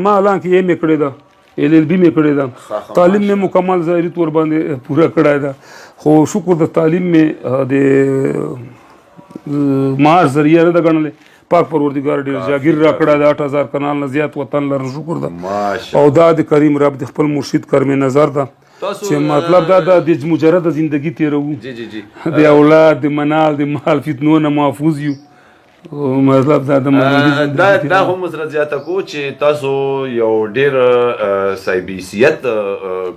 ما حالانکه ایم اې کړې ده، ایل ایل بي مې کړې ده، تعلیم مې مکمل ظاهري طور باندې پوره کړی ده، خو شکر د تعلیم مې د معاش ذریعه نه ده ګڼلې. پاک پروردګار ډېر جاګیر را کړی ده، 8000 کنال نه زیات وطن لرم، شکر ده. او دا د کریم رب د خپل مرشد کرم نظر ده چې مطلب دا د مجرد زندگی تیروو، د اولاد د منال د مال فتنو نه محفوظ یو. مطلب دا د دا دا هم سره زیاته کو چې تاسو یو ډیر صاحب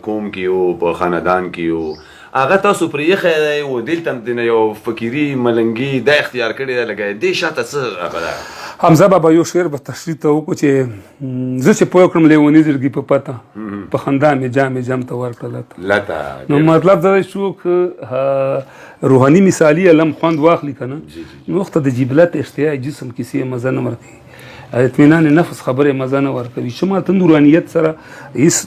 قوم کې یو، په خاندان کې یو، هغه تاسو پرې یې دی او دلته هم د یو فقیري ملنګي دا اختیار کړی دی، لګی دې شاته څه هغه ده؟ حمزه بابا یو شعر به تشریح ته وکړو چې زه چې پوه کړم لیوني زړګي په پته، په خندا مې جامې جام ته ورکړه لته. نو مطلب دا دی څوک روحاني مثالي علم خوند واخلي که نه، نو وخته د جبلت اشتیا جسم کیسې مزه نه ورکوي، اطمینان نفس خبرې مزه نه ورکوي، چې ماته نورانیت سره هیڅ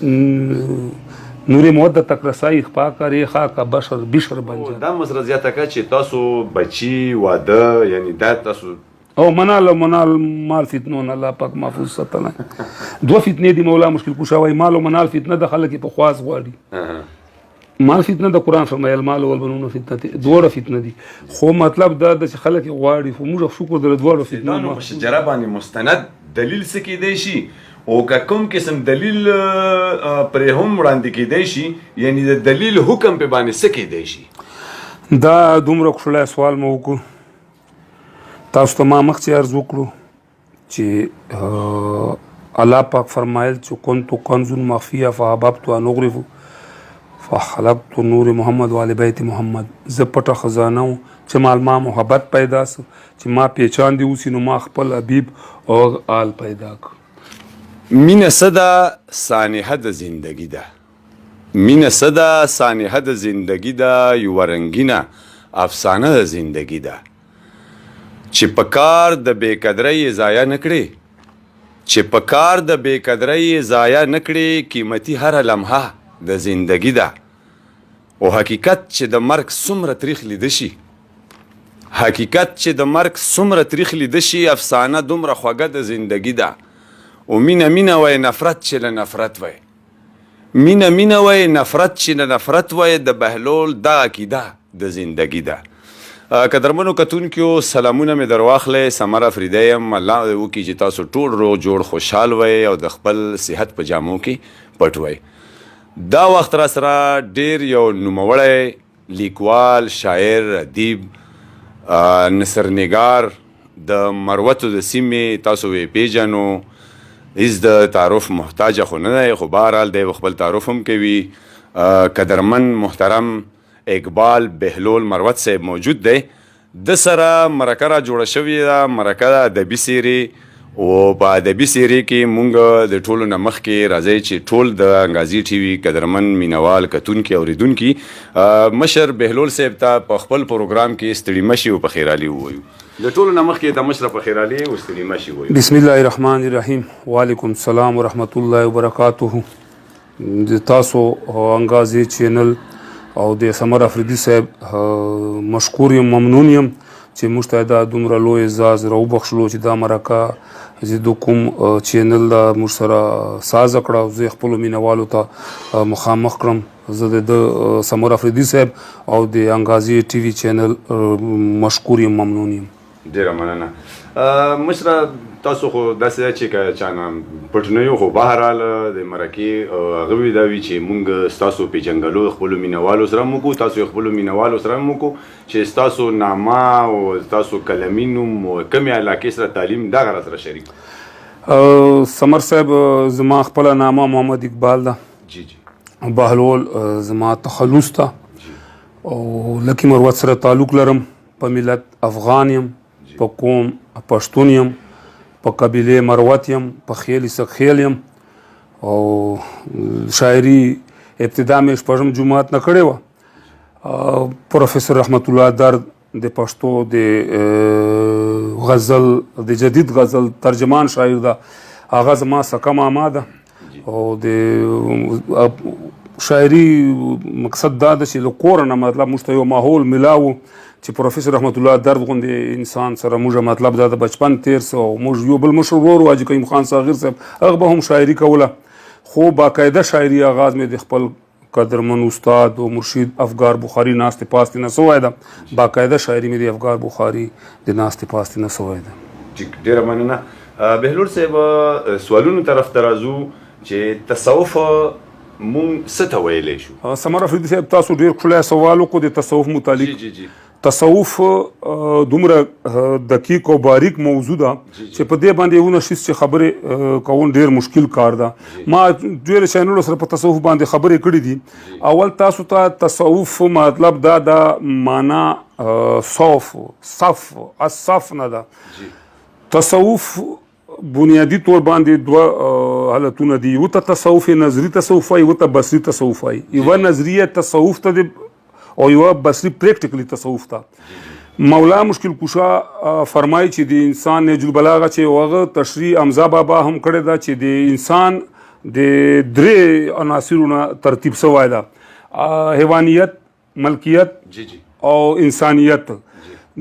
نور موده تکرسای خپا کرے خاکا بشر بشر بنجا. دا مو سره زیاته کړه چې تاسو بچي واده، یعنی دا تاسو او منال منال مال فتنو نه الله پاک محفوظ ساتلی. دوه فتنې دي مولا مشکل کشا وایي، مال او منال فتنه د خلک په خواص غواړي. مال فتنه د قرآن فرمایل مال والبنون فتنه دي، دواړه فتنه دي، خو مطلب دا ده چې خلک یې غواړي، خو موږ شکر د دواړو فتنو نو په شجره باندې مستند دلیل څه کېدای شي او که کوم قسم دلیل پرې هم وړاندې کېدای شي، یعنی د دلیل حکم په باندې څه کېدای شي؟ دا دومره ښکلی سوال مو وکړو. تاسو ته ما مخکې عرض وکړو چې الله پاک فرمایل چې كنت کنز مخفیه فاحببت ان اغرف فخلقت نور محمد وآل بیت محمد. زه پټه خزانه وم چې مال ما محبت پیدا سو، چې ما پیچان دی اوسي، نو ما خپل حبیب او آل پیدا کړ. مینه څه ده؟ سانحه د زندګي ده. مینه څه ده؟ سانحه د زندګي ده، یوه رنګینه افسانه د زندګي ده، چې په کار د بې قدرۍ یې ضایع نه کړې، چې په کار د بې قدرۍ یې ضایع نه کړې، قیمتي هره لمحه د زندګي ده. او حقیقت چې د مرګ څومره تریخ لیده شي، حقیقت چې د مرګ څومره تریخ لیده شي، افسانه دومره خوږه د زندګي ده. او مینه مینه وای، نفرت چې له نفرت وای، مینه مینه وای، نفرت چې له نفرت وای، د بهلول دا عقیده د زندګي ده. قدرمنو کتونکیو سلامونه مې درواخلئ، سمر افریدی یم. الله دې وکړي چې تاسو ټول روغ جوړ خوشحال وئ او د خپل صحت په جامو کې پټ وئ. دا وخت را سره ډیر یو نوموړی لیکوال، شاعر، ادیب، نثرنګار د مروتو د سیمې، تاسو یې پیژنو، هیڅ د تعارف محتاج خو نه دی، خو بهرحال دی به خپل تعارف هم کوي. قدرمن محترم اقبال بهلول مروت صاحب موجود دی. د سره مرکه را جوړه شوې ده، مرکه ده ادبي څېرې، او په ادبي څېرې کې مونږ د ټولو نه مخکې راځئ چې ټول د انګازي ټي وي قدرمن مینوال، کتونکي، اورېدونکي مشر بهلول صاحب ته په خپل پروګرام کې ستړي مشي او په خیرالي ووایو. د ټولو نه مخکې ته مشره په خیرالي او ستړي مشي ووایو. بسم الله الرحمن الرحیم. وعلیکم السلام ورحمت الله وبرکاته. د تاسو انګازي چینل او د سمر افریدي صاحب مشکور یم، ممنون یم چې موږ ته دا دومره لوی اعزاز راوبخښلو چې دا مرکه زه د کوم چینل دا موږ سره سازه کړه او زه خپلو مینوالو ته مخامخ کړم. زه د سمر افریدي صاحب او د انګازي ټي وي چینل مشکور یم، ممنون یم. ډېره مننه. مشره تاسو خو داسې ده چې که چا نه پټ نه یو، خو بهرحال د مرکې هغه وي دا وي چې مونږ ستاسو پېژنګلو خپلو مینوالو سره هم وکړو، تاسو یې خپلو مینوالو سره هم وکړو چې ستاسو نامه او ستاسو قلمي نوم او کومې علاقې سره تعلیم دغه را سره شریک. سمر صاحب، زما خپله نامه محمد اقبال ده. جی جی. بهلول زما تخلص ده او لکي مروت سره تعلق لرم. په ملت افغان یم، په قوم پښتون یم، په قبیله مروت یم، په خیل سخیل یم. او شاعري ابتدا مې شپږم جماعت نه کړې وه. پروفیسور رحمت الله درد د پښتو د غزل، د جدید غزل ترجمان شاعر ده، هغه زما سکه ماما ده. او د شاعري مقصد دا ده چې له کوره نه مطلب موږ ته یو ماحول ملاو چې پروفیسور رحمت الله درد غوندې انسان سره موږ مطلب دا د بچپن تیر سو، او موږ یو بل مشر ورور حاجي قیم خان صغیر صاحب هغه به هم شاعري کوله، خو باقاعده شاعري آغاز مې د خپل قدرمن استاد او مرشد افګار بخاري ناستې پاستې نه سوی ده. باقاعده شاعري مې د افګار بخاري د ناستې پاستې نه سوی ده. ټیک، ډېره مننه بهلول صاحب. سوالونو طرف ته راځو چې تصوف مونږ څه ته ویلی شو؟ سمر افریدي صاحب، تاسو ډېر ښکلی سوال وکړو د تصوف متعلق. جی جی جی تصوف دومره دقیق او باریک موضوع ده چې په دې باندې یو نشیز چې خبرې کول ډیر مشکل کار ده. ما ډیر چینلو سره په تصوف باندې خبرې کړې دي. اول تاسو ته تصوف مطلب دا د معنا صوف، صف، الصف نه ده. تصوف بنیادی طور باندې دوه حالتونه دي، یو ته تصوف نظری تصوف وایي، یو ته بصري تصوف وایي. یوه نظریه تصوف ته دی او یوه بصري پریکټیکلی تصوف ته. مولا مشکل کشا فرمایي چې د انسان نهج البلاغه چې هغه تشریح حمزه بابا هم کړې ده چې د انسان د درې عناصرو نه ترتیب سوی ده، حیوانیت، ملکیت او انسانیت.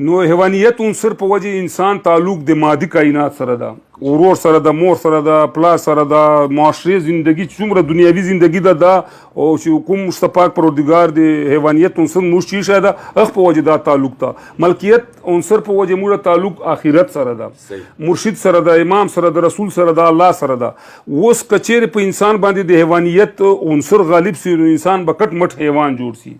نو حیوانیت عنصر په وجه انسان تعلق د مادي کائنات سره ده، ورور سره ده، مور سره ده، پلار سره ده، معاشرې زندگی څومره دنیوي زندگی ده دا او چې کوم مشته پاک پروردګار د حیوانیت عنصر موږ چې ایښی ده هغه په وجه دا تعلق ده. ملکیت عنصر په وجه موږ تعلق آخرت سره ده، مرشد سره ده، امام سره ده، رسول سره ده، الله سره ده. اوس که چیرې په انسان باندې د حیوانیت عنصر غالب سي نو انسان به کټ مټ حیوان جوړ سي،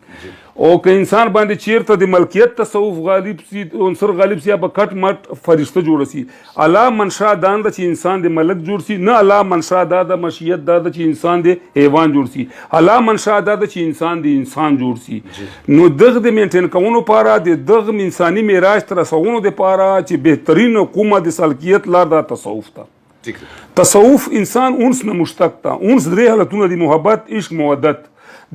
او که انسان باندې چیرته د ملکیت تصوف غالب سي، عنصر غالب سي، به کټ مټ فرشته جوړ سي. الله منشا دا نه ده چې انسان د ملک جوړ سي، نه الله منشا دا ده، مشیت دا ده چې انسان د حیوان جوړ سي، الله منشا دا ده چې انسان د انسان جوړ سي. نو دغه د مینټین کولو لپاره، د دغه انساني معراج تر رسولو دپاره چې بهترین کومه د سالکیت لار ده تصوف ته. تصوف انسان انس نه مشتق ده. انس درې حالتونه دي، محبت، عشق، مودت.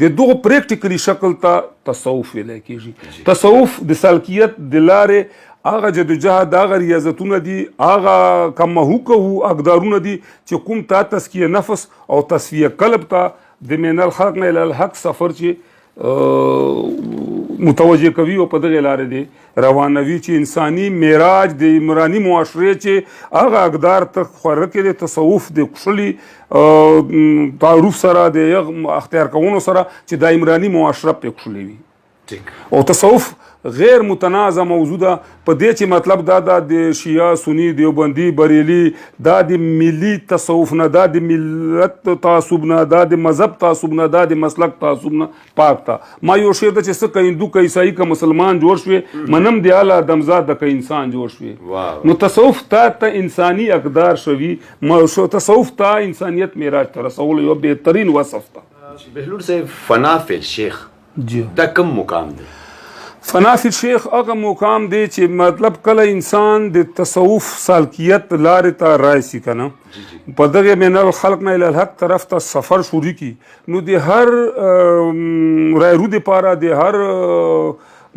د دغو پریکټیکلی شکل ته تصوف ویلی کېږي. تصوف د سالکیت د لارې هغه جدوجهد، هغه ریاضتونه دي، هغه کمهوکه اقدارونه دي چې کوم تا تزکیه نفس او تصفیه قلب ته د من الخلق نه الی الحق سفر چې متوجه کوي او په دغې لارې دی روانوي چې انساني معراج د عمراني معاشرې چې هغه اقدار ته خوره کې دی تصوف د کښلي تعارف سره د هغه اختیار کولو سره چې د عمراني معاشره پرې کښلې وي. او تصوف غیر متنازع موضوع ده په دې چې مطلب دا ده د شیعه، سني، دیوبندي، بریلي، دا د ملي تصوف نه، دا د ملت تعصب نه، دا د مذهب تعصب نه، دا د مسلک تعصب نه پاک ده. ما یو شعر ده چې څه که هندو که عیسائی که مسلمان جوړ شوې، منم دی اعلی دمزاد ده که انسان جوړ شوې. نو تصوف تا ته انساني اقدار شوي، تصوف تا انسانیت معراج ته رسولو یو بهترین وصف ده. بهلول صاحب، فنا فی الشیخ دا کوم مقام دی؟ فنا فی الشیخ هغه مقام دی چې مطلب کله انسان د تصوف سالکیت لارې ته راشي که نه، په دغې من الخلق نه الی الحق طرف ته سفر شروع کړي، نو د هر رایرو دپاره، د هر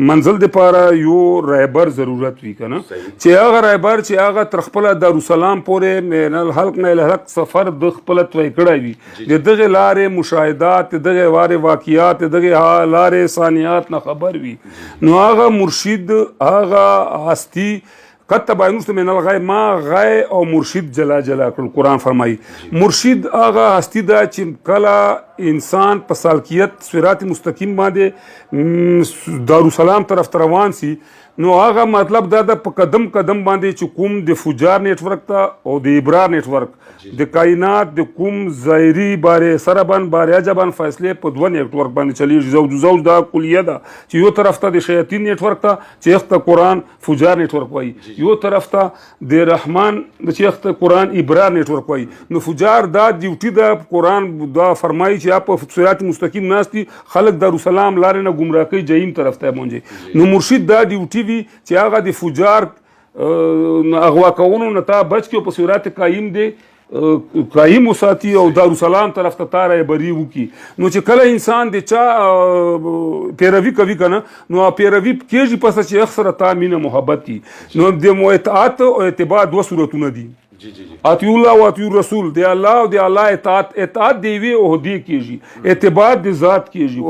منزل دپاره یو رهبر ضرورت وي که نه، چې هغه رهبر چې هغه تر خپله دارالسلام پورې من الخلق نه الی الحق سفر د خپله طی کړی وي، د دغې لارې مشاهدات، د دغې لارې واقعات، د دغې لارې ثانیات نه خبر وي، نو هغه مرشد، هغه هستی قد تباینو من الغی، ما غی او مرشد جلا جلا کړل. قرآن فرمایي مرشد هغه هستی ده چې کله انسان په سالکیت صراط مستقیم باندې دارالسلام طرف ته روان سي، نو هغه مطلب دا ده په قدم قدم باندې چې کوم د فجار نیټورک ته او د ابرار نیټورک د کائنات د کوم ظاهري بارې سره بان بارې عجبان فیصلې په دوه نیټورک باندې چلیږي. زوج زوج دا کلیه ده چې یو طرف ته د شیاطین نیټورک ته چې اخته قرآن فجار نیټورک وایي، یو طرف ته د رحمان چې اخته قرآن ابرار نیټورک وایي. نو فجار دا ډیوټي ده، قرآن دا فرمایي چې په صراط مستقیم ناست دي خلک دارالسلام لارې نه ګمراه کوي جهنم طرف ته مونږ. نو مرشد دا ډیوټي وي چې هغه د فجار اغوا کولو نه تا بچ کړي او په صراط قایم دی قایم وساتي او دارالسلام طرف ته تا رهبري وکړي. نو چې کله انسان د چا پیروي کوي که نه، نو پیروي کېږي پسه چې هغه سره تا مینه محبت وي. نو د اطاعت او اتباع دوه صورتونه دي. اطیع الله او اطیع الرسول، د الله او د الله اطاعت، اطاعت دی وی او دی کیږي، اتباع د ذات کیږي.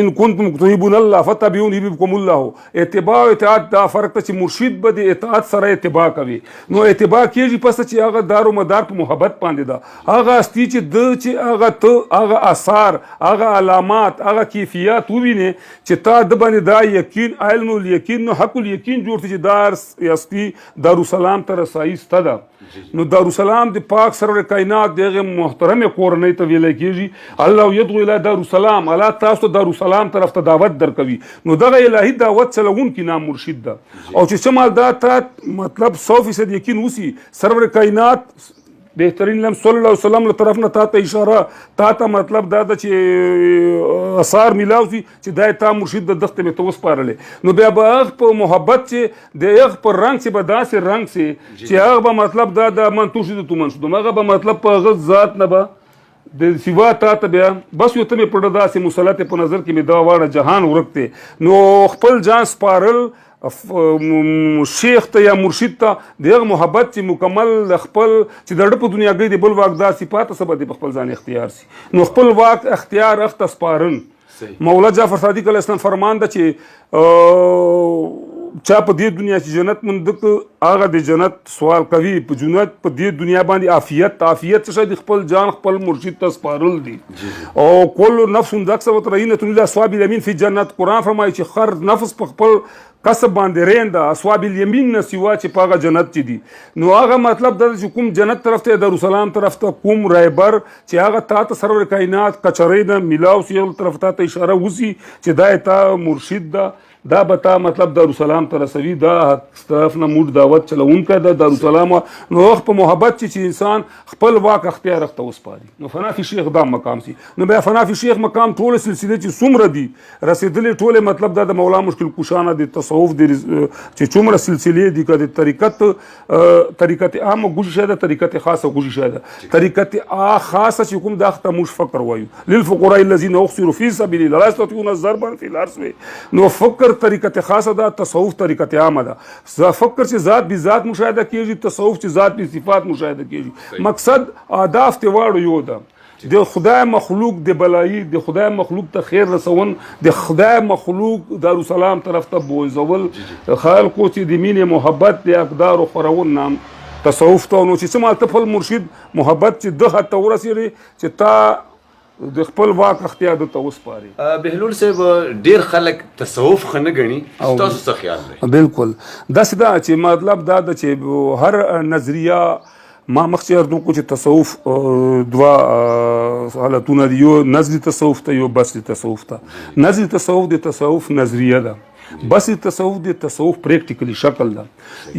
ان کنتم تحبون الله فتبعون يحببكم الله. اتباع او اطاعت دا فرق ته چې مرشد به د اطاعت سره اتباع کوي، نو اتباع کیږي پس چې هغه دارو مدار په محبت باندې ده، هغه استی چې د چې هغه ته هغه آثار، هغه علامات، هغه کیفیت وویني چې تا د باندې دا یقین، علم الیقین، نو حق الیقین جوړ چې دار استی دارالسلام ته رسایي سته ده. نو دارالسلام د پاک سرور کائنات دغه محترمې کورنۍ ته ویل کیږي. الله یدعو الی دارالسلام، الله تاسو ته دارالسلام طرف ته دعوت درکوي. نو دغه الهي دعوت چلوونکي نام مرشد ده. او چې څه مال دا تا مطلب 100% یقین وسی، سرور کائنات بهترین لم صلی الله علیه وسلم له طرف نه تا ته اشاره، تا ته مطلب دا ده چې اثار ملاو سي چې دا تا مرشد د دښتې مې ته وسپارلې، نو بیا به هغه په محبت چې د هغه په رنګ چې به داسې رنګ سي چې هغه به مطلب دا د من توشي د تومن شو، هغه به مطلب په هغه ذات نه به د سیوا تا ته بیا بس یو ته مې پړه داسې مسلط په نظر کې مې دا واړه جهان ورک دی. نو خپل جان سپارل شیخ ته یا مرشد ته د هغه محبت چې مکمل د خپل چې د په دنیاګۍ د بل واک دا صفات څه به په خپل ځان اختیار سي، نو خپل واک اختیار اخته سپارن. مولا جعفر صادق علیه السلام فرمان ده چې چا په دې دنیا چې جنت موند هغه د جنت سوال کوي، په جنت په دې دنیا باندې عافیت، عافیت څه شی دی؟ خپل جان خپل مرشد ته سپارل دي. او کل نفس ذکسبت رهینه الی اصحاب الیمین فی جنت، قرآن فرمایي چې هر نفس په خپل کسب باندې رین ده، اصحاب الیمین نه سوا چې په هغه جنت کې دي. نو هغه مطلب دا چې کوم جنت طرف ته دارالسلام طرف ته کوم رایبر چې هغه تا ته سرور کائنات کچرۍ نه ملاو سي، هغه طرف ته ته اشاره وسی چې دا تا مرشد ده، دا به تا مطلب دارالسلام ته رسوي، دا طرف نه موږ دعوت چلوونکی ده دارالسلام. نو وخت په محبت چې انسان خپل واک اختیار ته وسپاري، نو فنا فی شیخ دا مقام سي. نو بیا فنا فی شیخ مقام ټول سلسله چې څومره دي رسېدلې ټوله مطلب دا د مولا مشکل کشانه د تصوف د چې څومره سلسلې دي، که د طریقت، طریقت عام ګوشي شه ده، طریقت خاصه ګوشي شه ده، طریقت خاصه چې کوم دا ته موږ فقر وایو، للفقراء الذين احصروا في سبيل الله لا يستطيعون ضربا في الارض. نو فقر طریقت خاصه ده، تصوف طریقت عامه ده. فقر چې ذات به ذات مشاهده کیږي، تصوف چې ذات به صفات مشاهده کیږي. مقصد اهداف ته واړو یو ده، د خدای مخلوق د بلایي، د خدای مخلوق ته خیر رسون، د خدای مخلوق دارالسلام طرف ته بوزول، خلکو چې د مینې محبت د اقدارو خورون نام تصوف ته. نو چې څه مال ته خپل مرشد محبت چې ده حد ته ورسېږي چې تا د خپل واک اختیار ده ته وسپاري. بهلول صاحب، ډیر خلک تصوف ښه نه ګڼي، ستاسو څه خیال دی؟ بالکل داسې ده چې مطلب دا ده چې هر نظریه، ما مخکې عرض وکړو چې تصوف دوه حالتونه دي، یو نظري تصوف ته، یو بصري تصوف ته. نظري تصوف د تصوف نظریه ده، بصري تصوف د تصوف پریکټیکلی شکل ده.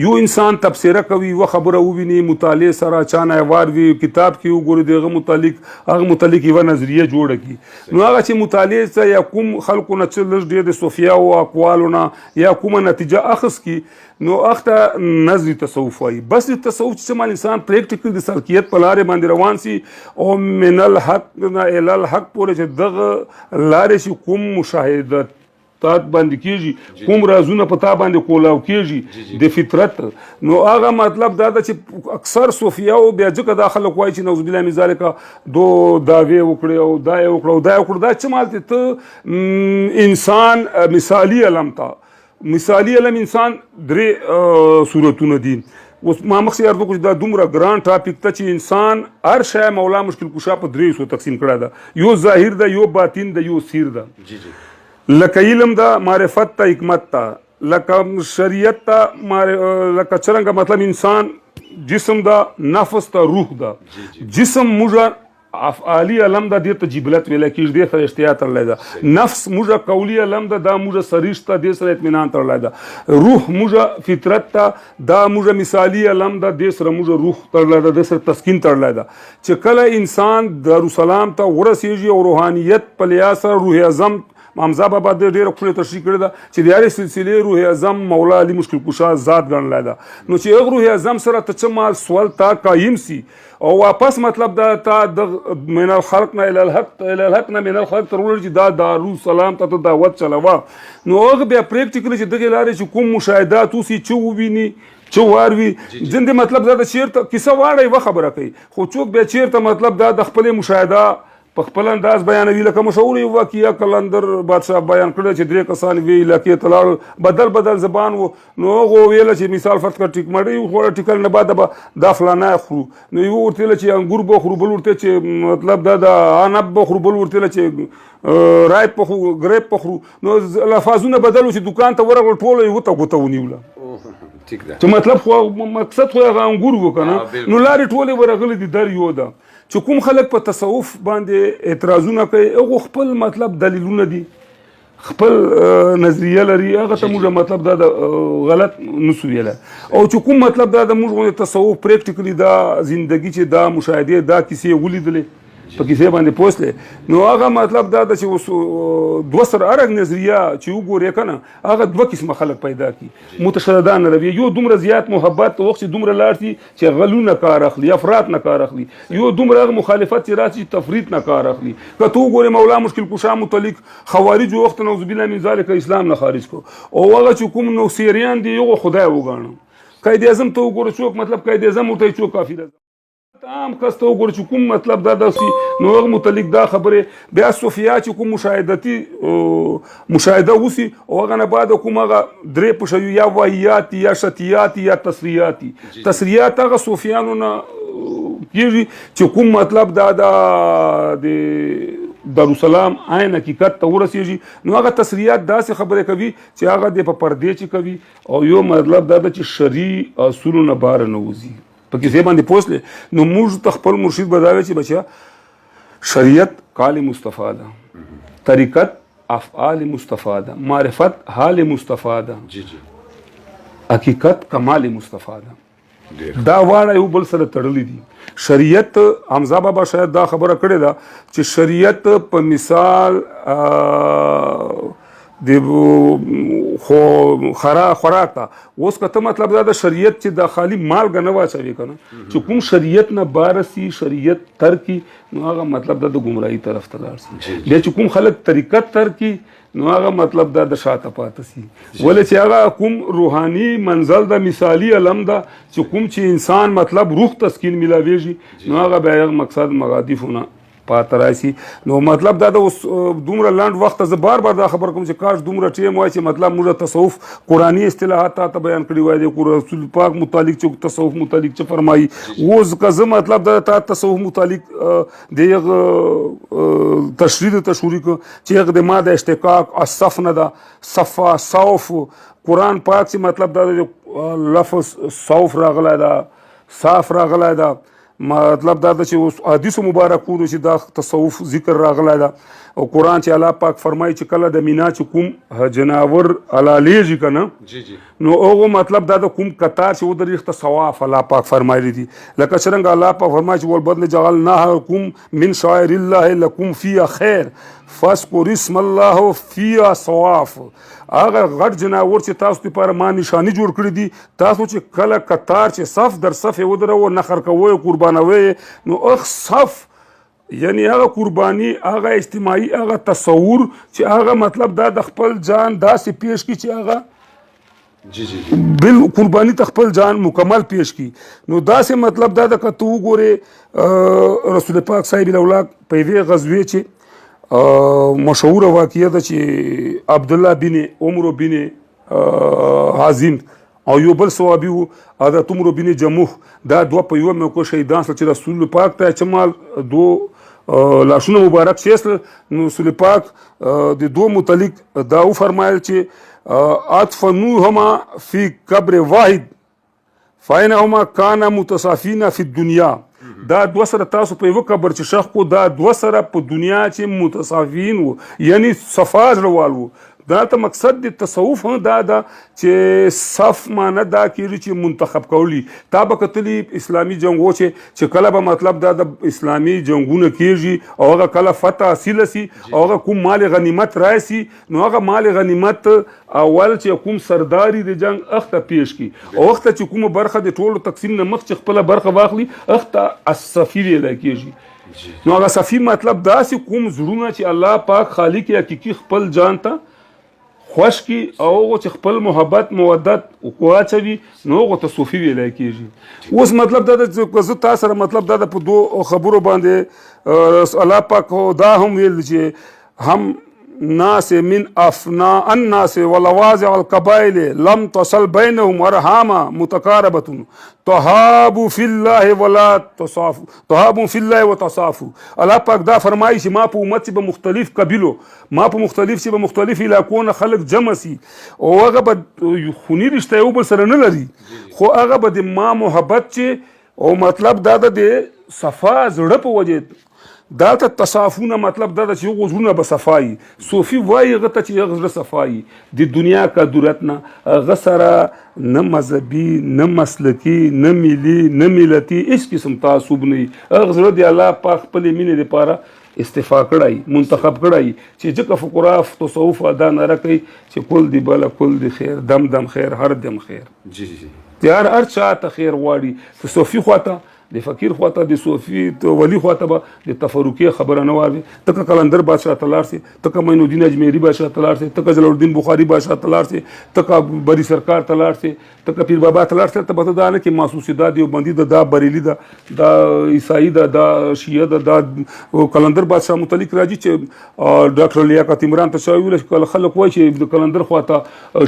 یو انسان تبصره کوي، یوه خبره وویني، مطالعې سره چا نه یې واروي، کتاب کې وګوري، د هغه متعلق هغه متعلق یوه نظریه جوړه کړي. نو هغه چې مطالعې څه یا کوم خلکو نه چې لږ ډېر د صوفیاو اقوالو نه یا کومه نتیجه اخذ کړي، نو هغه ته نظري تصوف وایي. بصري تصوف چې څه مال انسان پریکټیکل د سالکیت په لارې باندې روان سي او من الحق نه الی الحق پورې چې دغه لارې چې کوم مشاهده تات باندې کیږي، کوم رازونه په تا باندې کولاو کیږي د فطرت، نو هغه مطلب دا ده چې اکثر صوفیاو بیا ځکه دا خلک وایي چې نعوذ بالله من ذلک دو دعوې وکړې او دا یې وکړه او دا یې وکړه. دا چې مالته ته انسان مثالي علم ته، مثالي علم انسان درې صورتونه دي. اوس ما مخکې عرض وکړو چې دا دومره ګران ټاپک ته چې انسان هر شی مولا مشکل کشا په درې حصو تقسیم کړی ده، یو ظاهر ده، یو باطن ده، یو سیر ده. لکه علم ده، معرفت ته، حکمت ته، لکه شریعت ته، لکه څرنګه مطلب انسان جسم ده، نفس ته، روح ده. جسم موږ افعالي علم ده، دې ته جبلت ویل کېږي، دې سره اشتیا تړلی ده. نفس موږ قولي علم ده، دا موږ سریش ته، دې سره اطمینان تړلی ده. روح موږ فطرت ته، دا موږ مثالي علم ده، دې سره موږ روح تړلی ده، دې سره تسکین تړلی ده. چې کله انسان دارالسلام ته ورسېږي او روحانیت په لحاظ سره روح اعظم، حمزه بابا دې ډېره ښکلې تشریح کړې ده چې د هرې سلسلې روح اعظم مولا علي مشکل کشا ذات ګڼلی ده. نو چې هغه روح اعظم سره ته څه مال سوال تا قایم سي او واپس مطلب دا تا د من الخلق نه الی الحق، الی الحق نه من الخلق تر ورسېږي چې دا دارالسلام ته ته دعوت چلوه. نو هغه بیا پریکټیکلی چې دغې لارې چې کوم مشاهدات وسي، چې وویني، چې وار وي ځین دې مطلب دا د چیرته کیسه واړی و خبره کوي، خو څوک بیا چیرته مطلب دا د خپلې مشاهده په خپل انداز بیانوي. لکه مشهور یو واقعه قلندر بادشاه بیان کړی چې درې کسان وی علاقې ته لاړل، بدل بدل زبان وو، نو هغو ویله چې مثال فرض کړه ټیک مړۍ وخوړه، ټیکل نه بعد به دا فلانه خورو، نو یو ورته ویله چې انګور به خورو، بل ورته چې مطلب دا د عنب به خورو، بل ورته ویله چې رایپ به خورو، ګریپ به خورو. نو الفاظونه بدل وو چې دوکان ته ورغلل ټوله یې وته ګوته ونیوله. ټیک ده چې مطلب خو مقصد خو هغه انګور وو که نه، نو لارې ټولې ورغلې دي در یو ده. چې کوم خلک په تصوف باندې اعتراضونه کوي هغو خپل مطلب دلیلونه دي، خپل نظریه لري، هغه ته موږ مطلب دا د غلط نسو ویلی. او چې کوم مطلب دا د موږ غوندې تصوف پریکټیکلي دا زندګي چې دا مشاهدې دا کیسې ولیدلې په کیسې باندې پوه، نو هغه مطلب دا ده چې اوس دوه سره هره نظریه چې وګورې که نه هغه دوه قسمه خلک پیدا کړي، متشددانه رویه، یو دومره زیات محبت وخت چې دومره لاړ سي چې غلونه کار اخلي، افراد نه کار اخلي، یو دومره هغه مخالفت چې راشي تفریط نه کار اخلي. که ته وګورې مولا مشکل کشا متعلق خوارج وخت نعوذ بالله من ذلک اسلام نه خارج کړو، او هغه چې کوم نو سیریان دي یو خدای وګاڼه. قائد اعظم ته وګوره څوک مطلب قائد اعظم ورته څوک کافر عام کس ته وګوره چې کوم مطلب دا داسې، نو هغه متعلق دا خبرې بیا صوفیا چې کوم مشاهدتي مشاهده وسی او هغه نه بعد کوم هغه درې پښوی یا وایات یا شتیات یا تصریات. تصریات هغه صوفیانو نه کیږي چې کوم مطلب دا د دارالسلام عین حقیقت ته ورسیږي، نو هغه تصریات داسې خبرې کوي چې هغه د په پردې چې کوي، او یو مطلب دا ده چې شرعي اصولو نه بار نه وځي په کیسې باندې پوښلې. نو موږ ته خپل مرشد به دا وایي چې بچیا شریعت قال مصطفی ده، طریقت افعال مصطفی ده، معرفت حال مصطفی ده، جی جی، حقیقت کمال مصطفی ده. دا واړه یو بل سره تړلي دي. شریعت حمزه بابا شاید دا خبره کړې ده چې شریعت په مثال د خو خوراک ته اوس که ته مطلب دا د شریعت چې د خالی مالګه نه واچوي که نه، چې کوم شریعت نه بارسي شریعت ترکي نو هغه مطلب دا د ګمراهي طرف ته لاړ سي. بیا چې کوم خلک طریقت ترکي نو هغه مطلب دا د شاته پاته سي. ولې چې هغه کوم روحاني منزل ده، مثالي علم ده چې کوم چې انسان مطلب روح تسکین ملاویږي، نو هغه بیا هغه مقصد مغادیفونه پاته راشي. نو مطلب دا د اوس دومره لنډ وخت زه بار بار دا خبر کوم چې کاش دومره ټیم وای چې مطلب موږ تصوف قرآني اصطلاحات تا ته بیان کړي وای، د رسول پاک متعلق چې تصوف متعلق چې فرمایي. اوس که زه مطلب دا تا تصوف متعلق د هغه تشریح د تشوری کو چې هغه د ما د اشتقاق الصف نه ده، صفا صوف قرآن پاک چې مطلب دا لفظ صوف راغلی ده، صاف راغلی ده، مطلب دا ده چې اوس حدیث مبارکونو چې دا تصوف ذکر راغلی ده. او قرآن چې الله پاک فرمایي چې کله د مینا چې کوم جناور حلالېږي که نه، جی جی، نو هغو مطلب دا د کوم قطار چې ودرېږي ته صواف الله پاک فرمایلی دي. لکه څرنګه الله پاک فرمایي چې والبدن جعلناها من شعائر الله لکم فیها خیر فاذکر اسم الله فیها صواف. هغه غټ جناور چې تاسو لپاره ما نشاني جوړ کړی دي، تاسو چې کله قطار چې صف در صف یې ودروه، نخر کوئ، قربانوئ، نو هغه صف یعنی هغه قرباني، هغه اجتماعي، هغه تصور چې هغه مطلب دا د خپل ځان داسې پیش کړي چې هغه جی جی بل قرباني ته خپل ځان مکمل پیش کړي. نو داسې مطلب دا ده که ته وګورې رسول پاک صاحب الاولاک په یوې غزوې چې مشهوره واقعه ده چې عبدالله بن عمرو بن عظیم او یو بل صحابي وو حضرت عمرو بن جموح، دا دوه په یوه موقع شهیدان سول چې رسول پاک ته چې مال دوه لاشونه مبارک چې سول، نو رسول پاک د دوه متعلق دا وفرمایل چې ادفنوهما فی قبر واحد فإنهما کانا متصافین فی الدنیا. دا دوه سره تاسو په یوه قبر چې ښخ کو، دا دوه سره په دنیا چې متصافین وو، یعنی صفا زړه وال وو. دا ته مقصد د تصوف هم دا ده چې صف معنی دا کېږي چې منتخب کولی. تا به کتلي اسلامي جنګو چې کله به مطلب دا د اسلامي جنګونه کېږي او هغه کله فتح حاصله سي او هغه کوم مال غنیمت راشي، نو هغه مال غنیمت اول چې کوم سرداري د جنګ اخته پیش کړي او اخته چې کومه برخه د ټولو تقسیم نه مخ چې خپله برخه واخلي اخته الصفي ویلی کېږي. نو هغه صفي مطلب داسې کوم زړونه چې الله پاک خالق حقیقي خپل جان ته خوش کی او هغه چې خپل محبت مودت واچوي نو هغه ته صوفي ویلی کېږي. اوس مطلب دا ده چې زه تا سره مطلب دا ده په دوو خبرو باندې الله پاک دا هم ویل چې هم ناس من افناء الناس ولوازع القبائل لم تصل بينهم ارحاما متقاربة تهاب في الله ولا تصاف تهاب في الله وتصافو. الله پاک دا فرمایي چې ما په امت چې به مختلف قبیلو، ما په مختلف چې به مختلف علاقو نه خلک جمع سي او هغه به خوني رشته یو بل سره نه لري، خو هغه به د ما محبت چې او مطلب دا ده د صفا زړه په وجه دا ته تصافونه، مطلب دا ده چې هغو زړونه به صفا وي. صوفي وایي هغه ته چې هغه زړه صفا وي د دنیا کدورت نه، هغه سره نه مذهبي نه مسلکي نه ملي نه ملتي هېڅ قسم تعصب نه وي. هغه زړه د الله پاک خپلې مینې دپاره استعفا کړی، منتخب کړی چې ځکه فقراء تصوف دا ناره کوي چې کل دی بله کل دی خیر، دم دم خیر، هر دم خیر. جی جی چې هر چا ته خیر غواړي. صوفي خواته، د فقیر خواته، د صوفي ولی خواته به د تفرقې خبره نه واوي. ته که قلندر بادشاه ته لاړ سې، ته که معین الدین اجمیري بادشاه ته لاړ سې، ته که جلال الدین بخاري بادشاه ته لاړ سې، ته که بری سرکار ته لاړ سې، ته که پیر بابا ته لاړ سې، ته به ته دا نه کې محسوس دا دیوبندي ده، دا بریلي ده، دا عیسائی ده، دا شیعه ده، دا قلندر بادشاه متعلق راځي چې ډاکټر لیاقت عمران ته چا ویل چې کله خلک وایي چې د قلندر خواته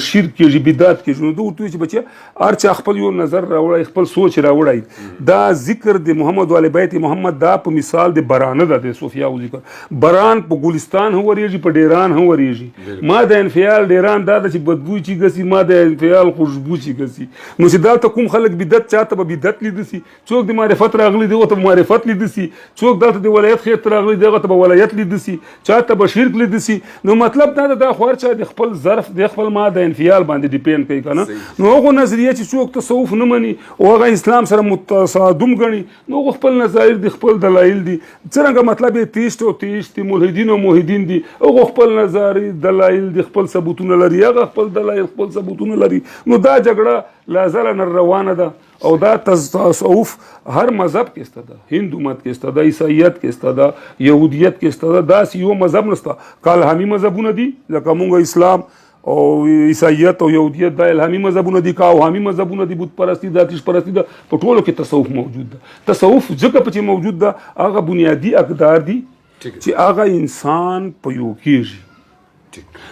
شرک کېږي، بدعت کېږي، نو ده ورته وویل چې بچیه هر چا خپل یو نظر راوړی، خپل سوچ راوړی. دا ذکر د محمد وال بیت محمد دا په مثال د برانه ده، د صوفیاو ذکر. بران په ګلستان هم ورېږي، په ډیران هم ورېږي. ما د انفعال ډیران دا ده چې بدبوی چې ګسي، ما د انفعال خوشبو چې ګسي. نو چې دلته کوم خلک بدعت چاته به بدعت لیده سي، څوک د معرفت راغلي دی هغه ته به معرفت لیده سي، څوک دلته د ولایت خیر ته راغلي دی هغه ته به ولایت لیده سي، چاته به شرک لیده سي. نو مطلب دا ده دا خو هر چا د خپل ظرف د خپل ما د انفعال باندې ډیپند کوي که نه. نو هغه نظریه چې څوک تصوف نه مني او هغه اسلام سره متصادم ګڼي، نو هغه خپل نظایر دي، خپل دلایل دي. څرنګه مطلب یې تیشت او تیشت دي، ملحدین او محدین دي، هغه خپل نظاري دلایل دي، خپل ثبوتونه لري، هغه خپل دلایل خپل ثبوتونه لري. نو دا جګړه لا زاله نه روانه ده. او دا تصوف هر مذهب کې شته ده، هندو مت کې شته ده، عیسائیت کې شته ده، یهودیت کې شته ده. داسې یو مذهب نشته. کالهامي مذهبونه دي لکه مونږ اسلام او عیسائیت او یهودیت، دا الهامي مذهبونه دي، که اوهامي مذهبونه دي، بت پرستی ده، آتش پرستی ده، په ټولو کې تصوف موجود ده. تصوف ځکه پکې موجود ده هغه بنیادي اقدار دي چې هغه انسان په یو کېږي.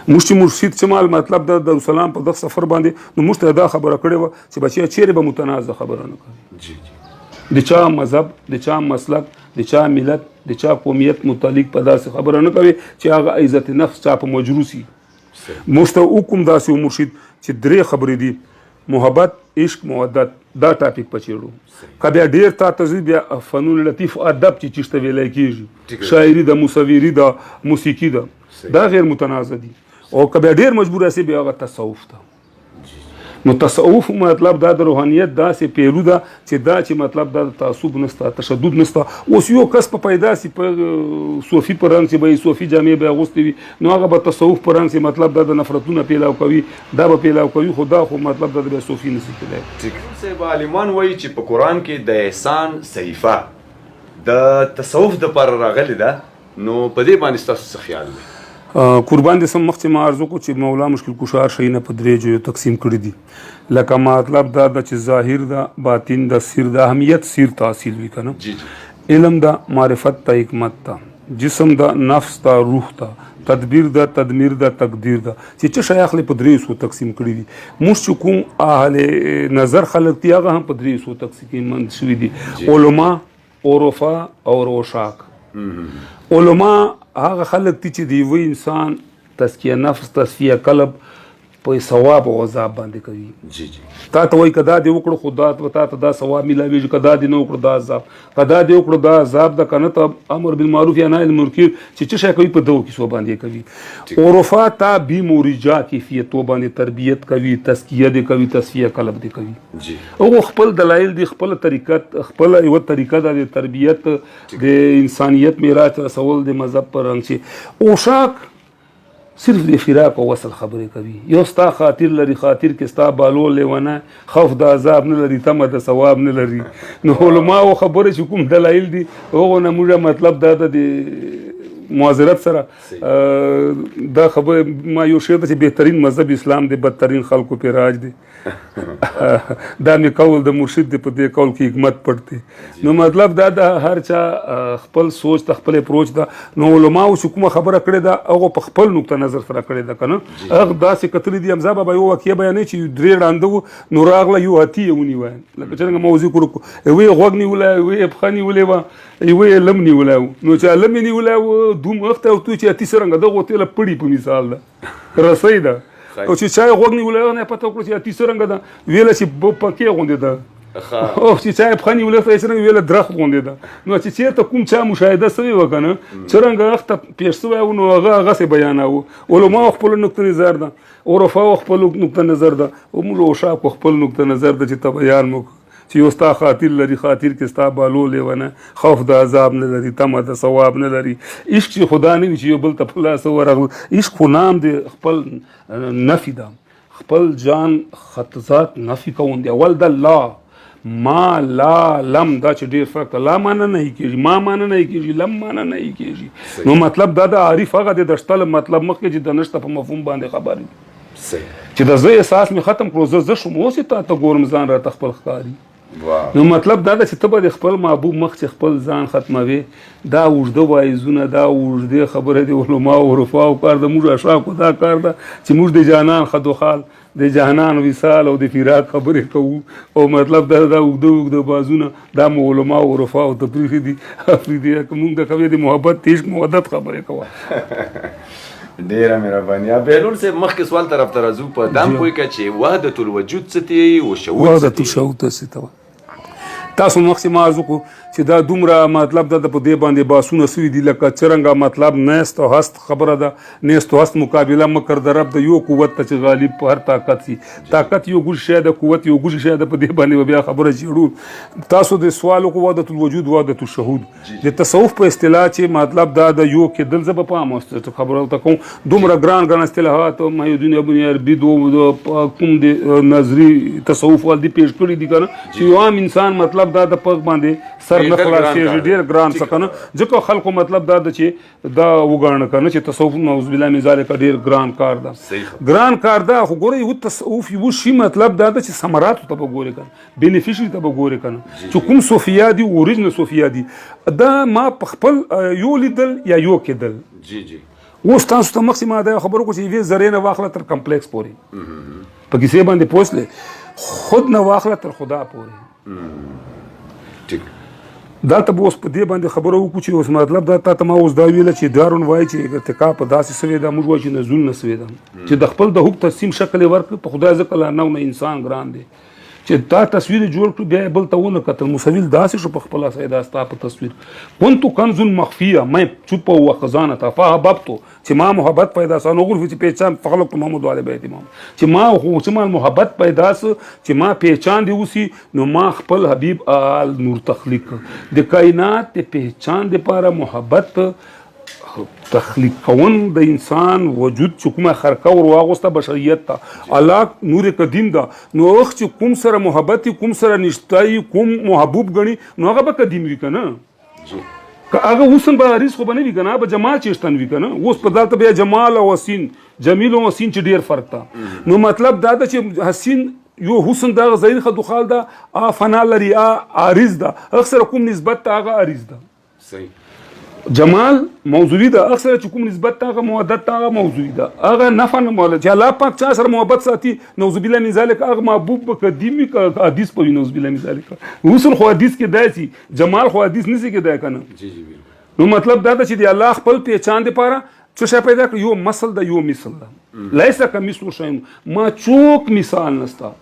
موږ چې مرشد چې مال مطلب د دارالسلام په دغه سفر باندې، نو موږ ته دا خبره کړې وه چې بچیه چیرې به متنازع خبره نه کوي. د چا مذهب، د چا مسلک، د چا ملت، د چا قومیت متعلق په داسې خبره نه کوي چې هغه عزت نفس چا په مجروح سي. موږ ته وکم داسې یو مرشد چې درې خبرې دي، محبت، عشق، مودت، دا ټاپک پچېړو. که بیا ډېر تا ته ځي بیا فنون لطیف ادب چې چیرته ویلی کېږي، شاعري ده، مصوري ده، موسیقي ده، دا غیر متنازع دي. او که بیا ډېر مجبور سي بیا هغه تصوف ده. نو تصوف مطلب دا د روحانیت داسې پیلو ده چې دا چې مطلب دا د تعصب نسته، تشدد نسته. اوس یو کس په پیدا سي په صوفي په رنګ چې به یې صوفي جامې به یې اغوستې وي، نو هغه به تصوف په رنګ چې مطلب دا د نفرتونه پیلاو کوي، دا به پیلاو کوي، خو دا خو مطلب دا د بیا صوفي نسي کېدای. صاحب عالمان وایي چې په قرآن کې د احسان صحیفه د تصوف دپاره راغلې ده، نو په دې باندې ستاسو څه خیال دی؟ قربان دې سم. مخکې ما عرض وکړو چې مولا مشکل کشار شیونه په درې جویو تقسیم کړي دي، لکه مطلب دا ده چې ظاهر ده، باطن ده، سیر ده. اهمیت سیر ته حاصل وي که نه. علم ده، معرفت ته، حکمت ته، جسم ده، نفس ته، روح ته، تدبیر ده، تدمیر ده، تقدیر ده. چې څه شی اخلي په درې حصو تقسیم کړي دي. موږ چې کوم اهل نظر خلک دي هغه هم په درې حصو تقسیم شوي دي، علما، عرفا او روشاک. علما هغه خلک دي چې د یوه انسان تزکیه نفس، تصفیه قلب په ثواب او عذاب باندې کوي. جی جی. تا ته وایي که دا دې وکړو خو دا تا ته دا ثواب میلاویږي، که دا دې نه وکړو دا عذاب، که دا دې وکړو دا عذاب ده، که نه ته امر بالمعروف یا نهی عن المنکر چې څه شی کوي په دغو کیسو باندې کوي. عرفا تا بی مورجا کیفیتو باندې تربیت کوي، تزکیه دې کوي، تصفیه قلب دې کوي. هغو خپل دلایل دي، خپل طریقت، خپله یوه طریقه ده د تربیت، د انسانیت معراج رسول د مذهب پر رنګ. چې اوشاک صرف د فراق او وصل خبرې کوي، یو ستا خاطر لري، خاطر کې ستا بالو لیونه، خوف د عذاب نه لري، تمه د ثواب نه لري. نو علماو خبرې چې کوم دلایل دي هغو نه موږ مطلب دا ده د معذرت سره دا خبره، ما یو شعر چې بهترین مذهب اسلام دی، بدترین خلکو پې راج دی. دا مې قول د مرشد دی، په دې قول کې حکمت پټ دی. نو مطلب دا د هر چا خپل سوچ ته خپل اپروچ ده. نو علماو چې کومه خبره کړې ده هغه په خپل نقطه نظر سره کړې ده که نه، هغه داسې کتلي دي. حمزه بابا یو واقعه بیانوي چې درې ړانده وو، نو راغله یو هاتي یې ونیوه، لکه څنګه ما ذکر وکړو، یوه یې غوږ نیولی، یوه یې پښه نیولې وه، یوه یې لم نیولی و. نو چې لم یې نیولی و دوم وخت او تو چې هاتي څرنګه دغو تېله پړي په مثال ده، رسۍ ده، او چې چا یې غوږ نیولی هغه نه یې پته وکړه چې هاتي څرنګه ده، ویله چې پکې غوندې ده، او چې چا یې پښه نیولې ته یې څرنګه ویله درخت غوندې ده. نو چې چېرته کوم چا مشاهده سوې وه که نه، څرنګه هغه ته پېښ سوی و، نو هغه هغسې بیاناوه. علماو خپل نقطه نظر ده، عرفاو خپل نقطه نظر ده، او موږ عشاقو خپل نقطه نظر ده چې ته بیان مو چې یو ستا خاطر لري، خاطر کې ستا بالو لیونه، خوف د عذاب نه لري، تمه د ثواب نه لري، عشق چې خدا نه وي چې یو بل ته په لاس ورغل. عشق خو نام دی خپل نفي ده، خپل جان خطزات نفي کوون دی. اول د لا ما لا لم، دا چې ډېر فرق ده، لا معنی نه کېږي، ما معنی نه کېږي، لم معنی نه کېږي. نو مطلب دا د عارف هغه دی د شته له مطلب مخکې چې د نشته په مفهوم باندې خبر وي، چې د زه احساس مې ختم کړو، زه زه شوم، اوس یې تا ته ګورم ځان راته خپل ښکاري. نو مطلب دا ده چې ته به د خپل محبوب مخ چې خپل ځان ختموې. دا اوږده واعظونه، دا اوږدې خبرې د علماو عرفاو کار ده، موږ اشاکو دا کار ده چې موږ د جانان خدوخال، د جانان وصال او د فراق خبرې کوو. او مطلب دا دا اوږده اوږده بازونه دا مو علماو عرفاو ته پرېښي دي. افریدي که موږ د کوې د محبت عشق مودت خبرې کوه. ډیره مهرباني. بهلول صاحب مخکې سوال طرف ته راځو، په دام پوه کړه چې وحدت الوجود څه دی او شهود څه وحدت دی؟ الشهود څه ته وایي؟ تاسو مخکې ما عرض وکړو چې دا دومره مطلب دا په دې باندې باسونه سوي دي، لکه څرنګه مطلب نیست او هست خبره ده، نیست او هست مقابله مکر د رب د یو قوت ته چې غالب په هر طاقت سي، طاقت یو ګوش شی ده، قوت یو ګوش شی ده، په دې باندې به بیا خبره جوړو. تاسو د سوال وکړو وحدت الوجود وحدت الشهود، د تصوف په اصطلاح چې مطلب دا د یو کېدل، زه به پام اوس خبره ورته کوم. دومره ګران ګران اصطلاحات محی ابن عربي کوم د نظري تصوف وال دي پېښ کړي دي که نه، چې یو عام انسان مطلب دا د پغ باندې سر نه خلاصېږي، ډېر ګران څه که نه، ځکه خلکو مطلب دا ده چې دا وګاڼه که نه چې تصوف نعوذ بالله من ذلک ډېر ګران کار ده، ګران کار ده. خو ګوره یو تصوف یو شي مطلب دا ده چې ثمراتو ته به ګورې که نه، بینیفیشري ته به ګورې که نه، چې کوم صوفیا دي اوریجنل صوفیا دي، دا ما په خپل یو لیدل یا یو کېدل. اوس تاسو ته مخکې ما دا خبره وکړه چې یوې ذرې نه واخله تر کمپلیکس پورې، په کیسې باندې پوه خود نه واخله تر خدا پورې. دا ته به اوس په دې باندې خبره وکړو چې اوس مطلب دا تا ته ما اوس دا ویله چې دارون وایي چې ارتقا په داسې سوې ده، موږ وایو چې نزول نه سوې ده، چې د خپل د حب تسلیم شکل یې ورکړ په خدای ځکه لا نو نه انسان ګران دی چې دا تصویر یې جوړ کړ، بیا یې بل ته ونه کتل. مصور داسې شو په خپله سیدا ستا په تصویر، كنت کنز مخفیه، مې چوپه وه خزانه ته فاحببتو، چې ما محبت پیدا سو، نو غرفه چې پہچان فخلقت محمد علی بیت امام، چې ما خو چې ما محبت پیدا سو، چې ما پہچان دی وسی، نو ما خپل حبیب آل نور تخلیق د کائنات د پہچان د پاره محبت تخلیق کون د انسان وجود چې کومه خرقه ور واغوسته بشریت ته، الله نور قدیم ده، نو وخت چې کوم سره محبت کوم سره نشته کوم محبوب غني، نو هغه به قدیم وي که نه؟ که هغه اوس هم به عریض خو به نه وي که نه، به جمال چېشتن وي که نه؟ اوس په دلته بیا جمال او حسین، جمیل او حسین چې ډېر فرق ده. نو مطلب دا ده چې حسین یو حسن د هغه ظاهر خدوخال ده، آ فنا لري، آ عارض ده، هغه سره کوم نسبت ته هغه عارض ده. جمال موضوعي ده، هغه سره چې کوم نسبت ته هغه مودت ته هغه موضوعي ده، هغه نفع نه مولا چې الله پاک چا سره محبت ساتي، نعوذ بالله من ذلک هغه محبوب به قدیم وي که حدیث په وي، نعوذ بالله من ذلک. حسن خو حدیث کې دی چې جمال خو حدیث نشي کېدای که نه؟ نو مطلب دا ده چې د الله خپل پہچان دپاره څه شی پیدا کړ، یو مثل ده یو مثل ده، لیس کمثله شیء، ما څوک مثال نشته،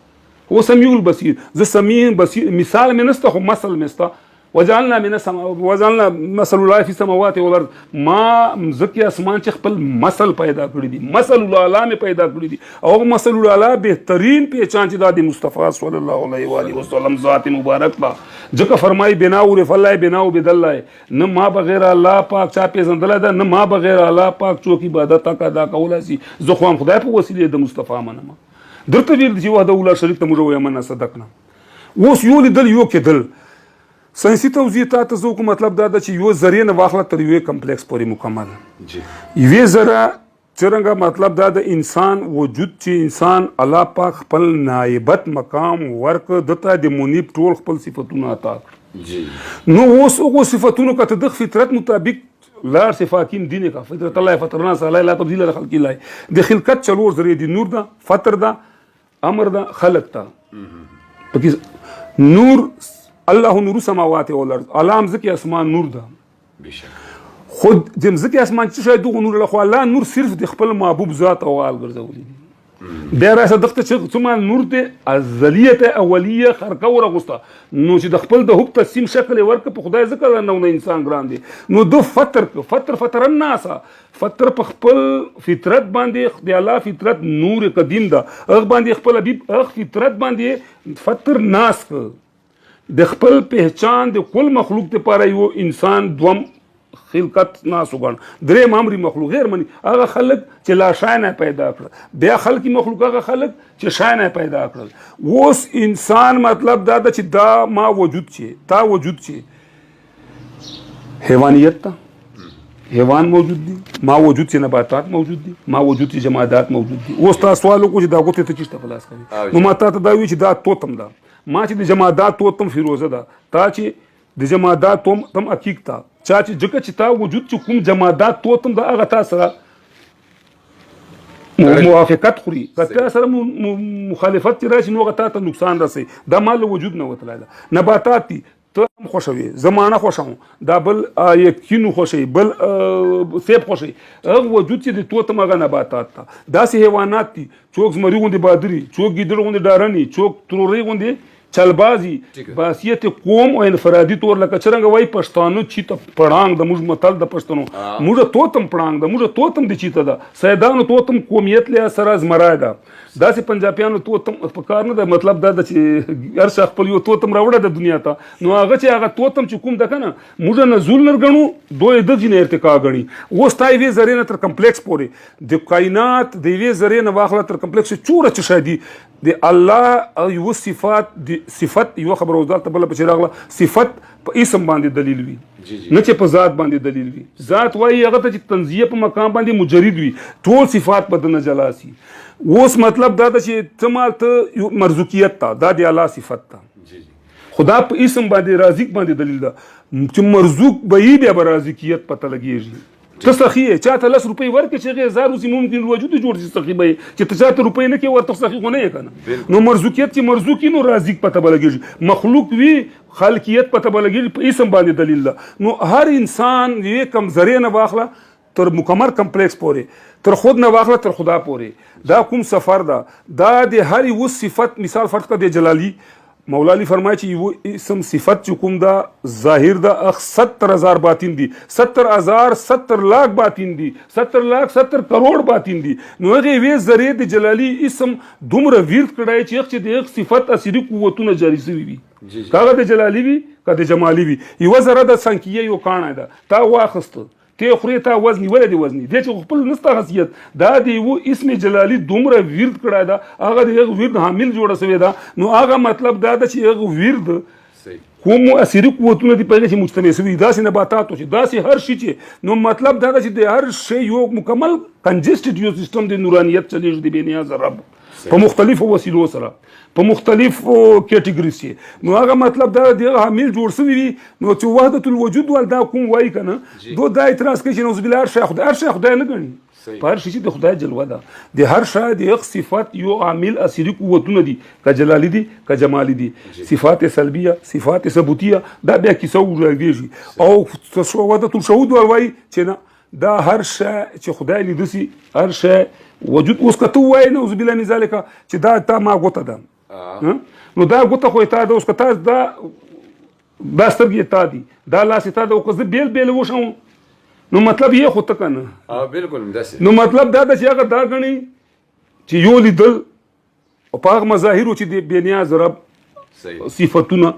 هو سمیع البصیر، زه سمیع بصیر مثال مې نشته خو مثل مې شته. وجعلنا من السماء وجعلنا مثل الله في السماوات والارض، ما مځکې اسمان چې خپل مثل پیدا کړی دي، مثل الاعلی مې پیدا کړی دي، او هغه مثل الاعلی بهترین پہچان چې دا د مصطفی صلی الله علیه و آله وسلم ذات مبارک ده، ځکه فرمایي بنا عرف الله بنا عبد الله، نه ما بغیر الله پاک چا پېژندلی ده، نه ما بغیر الله پاک څوک عبادت حق ادا کولی شي، زه خو هم خدای په وسیلې د مصطفی منم. درته ویل چې وحده لا شریک ته موږ وایو منه صدقنا. اوس یو لیدل یو کېدل، ساينسي توضیح تا ته زه کوم، مطلب دا ده چې یو ذریعہ نه واخله تر یوې کمپلیکس پورې مکمل یوې ذره څرنګه، مطلب دا د انسان وجود چې انسان الله پاک خپل نایبت مقام ورک دته، د منیب ټول خپل صفاتونه عطا کړ. نو اوس هغو صفاتونو کته د فطرت مطابق لار صفاکیم دین کا فطرت الله فطرنا صلی لا تبدیل لخلق الله. د خلقت څلور ذریعہ دي، نور ده، فطر ده، امر ده، خلق ده. پکې نور، الله نور سماوات والارض، علام ځکه اسمان نور ده. بشک. خود د ځکه اسمان چې شاید دغه نور له خو الله نور صرف د خپل محبوب ذات او آل ګرځولي دي. بیا راشه دغه چې څومره نور دی ازلیت اولیه خرقه ورغوسته، نو چې د خپل د حب تسلیم شکل یې ورکړ په خدای، ځکه نو نه انسان ګران دی. نو د فتر فتر فتر الناس فتر په خپل فطرت باندې، د الله فطرت نور قدیم ده، هغه باندې خپل حبیب هغه فطرت باندې فتر ناس کړ. د خپل پہچان د کل مخلوق لپاره یو انسان دوم خلقت ناس وګڼ، دریم امري مخلوق غیر مني هغه خلک چې لا شای نه پیدا کړل، بیا خلقي مخلوق هغه خلک چې شای نه پیدا کړل. اوس انسان مطلب دا ده چې دا ما وجود چې تا وجود چې حیوانیت ته حیوان موجود دي، ما وجود چې نباتات موجود دي، ما وجود چې جمادات موجود دي. اوس تا سوال وکړو چې دا ګوتې ته چیرته په لاس کوي، نو ما تا ته دا وی چې دا توتم ده، ما چې د جمادات توتم فیروزه ده، تا چې د جمادات توتم عقیق تا چا چې ځکه چې تا وجود چې کوم جمادات توتم ده هغه تا سره موافقت خوري، که تا سره مخالفت چې راشي نو هغه تا ته نقصان رسوي. دا مال له وجود نه وتلی ده. نباتات دي، ته هم خوښوې، زمانه خوښوم، دا بل یقینو خوښوي، بل سیب خوښوي، هغه وجود چې د توتم هغه نباتات ته. داسې حیوانات دي، څوک زمري غوندې بادري، څوک ګیدړ غوندې ډارني، څوک ترورۍ غوندې چلبازي، باسیت قوم او انفرادي طور لکه څرنګه وایي پښتانه چې ته پړانګ د موږ متل د پښتنو، موږ توتم پړانګ ده، موږ توتم د چیته ده، سیدانو توتم قومیت له سره زمرای ده، داسې پنجابیانو توتم په کار نه ده. مطلب دا ده چې هر چا خپل یو توتم راوړی د دنیا ته، نو هغه چې هغه توتم چې کوم ده که نه موږ نزول نه ګڼو، دوی د ځینې ارتقا ګڼي. اوس تا یوې ذرې نه تر کمپلیکس پورې د کائنات د یوې ذرې نه واخله تر کمپلیکس چوره چې شی دي د الله یو صفات د صفت یو خبره اوس دلته بله پسې راغله، صفت په اسم باندې دلیل وي، نه چې په ذات باندې دلیل وي. ذات وایي هغه ته چې تنزیه په مقام باندې مجرد وي، ټول صفات په دنه جلا سي. اوس مطلب دا ده چې ته مال ته یو مرزوقیت ته دا د الله صفت ته خدا په اسم باندې رازق باندې دلیل ده چې مرزوق به یې بیا به رازقیت پته لګېږي. ته سخي یې، چا ته لس روپۍ ورکړې چې هغې هزار اوسي ممکن وجود جوړ شي، سخي به یې چې ته چا ته روپۍ نه کړې ورته سخي خو نه یې که نه. نو مرزوقیت چې مرزوق وي نو رازق پته به لګېږي، مخلوق وي خالقیت پته به لګېږي، په اسم باندې دلیل ده. نو هر انسان یوې کم ذرې نه واخله تر مکمل کمپلیکس پورې، تر خود نه واخله تر خدا پورې، دا کوم سفر ده، دا د هر یو صفت مثال فرض کړه د جلالی مولا علی فرمایي چې یو اسم صفت چې کوم ده ظاهر ده اخ 70,000 باطن دي، 70,000 70 لاک باطن دي، 70 لاک 70 کروڑ باطن دي. نو هغې یوې ذرې د جلالی اسم دومره ویرد کړی چې هغه چې د هغه صفت اصلي قوتونه جاري سوي وي، که هغه د جلالی وي که د جمالي وي. یوه ذره د سنکیه یو کاڼی ده، تا واخیسته ته خورې، تا وزني ولې دی وزني دې چې خپل نستا خاصیت دا دی یو اسم جلالی دومره ورد کړی ده، هغه د هغه ورد حامل جوړه شوې ده. نو هغه مطلب دا ده چې هغه ورد کوم مؤثري قوتونه دي په هغې چې مجتمع شوي، داسې نباتاتو چې داسې هر شي چې، نو مطلب دا ده چې د هر شی یو مکمل کنجسټډ یو سیستم د نورانیت چلېږي د بې نیازه رب په مختلفو وسیلو سره په مختلفو کیټګریز کې. نو هغه مطلب دا دی هغه حامل جوړ شوی وي. نو چې وحدت الوجود ول دا کوم وایي که نه، دو دا اعتراض کوي چې نعوذ بالله هر شی خدای، هر شی خدای نه ګڼي، په هر شي چې د خدای جلوه ده، د هر شی د هغه صفت یو عامل اصلي قوتونه دي، که جلالي دي که جمالي دي، صفات سلبیه صفات ثبوتیه، دا بیا کیسه وږغېږي. او وحدت الشهود ول وایي چې نه دا هر شی چې خدای لیده سي هر شی وجود. اوس که ته ووایې نعوذ بالله من ذلک چې دا تا ما ګوته ده، نو دا ګوته خو یې تا ده، اوس که تا دا سترګې تا دي دا لاس یې تا ده، او که زه بېل بېل وشم نو مطلب یې خو ته که نه. بالکل همداسې. نو مطلب دا ده چې هغه دا ګڼي چې یو لیدل او په هغه مظاهرو چې د بې نیاز رب صفتونه،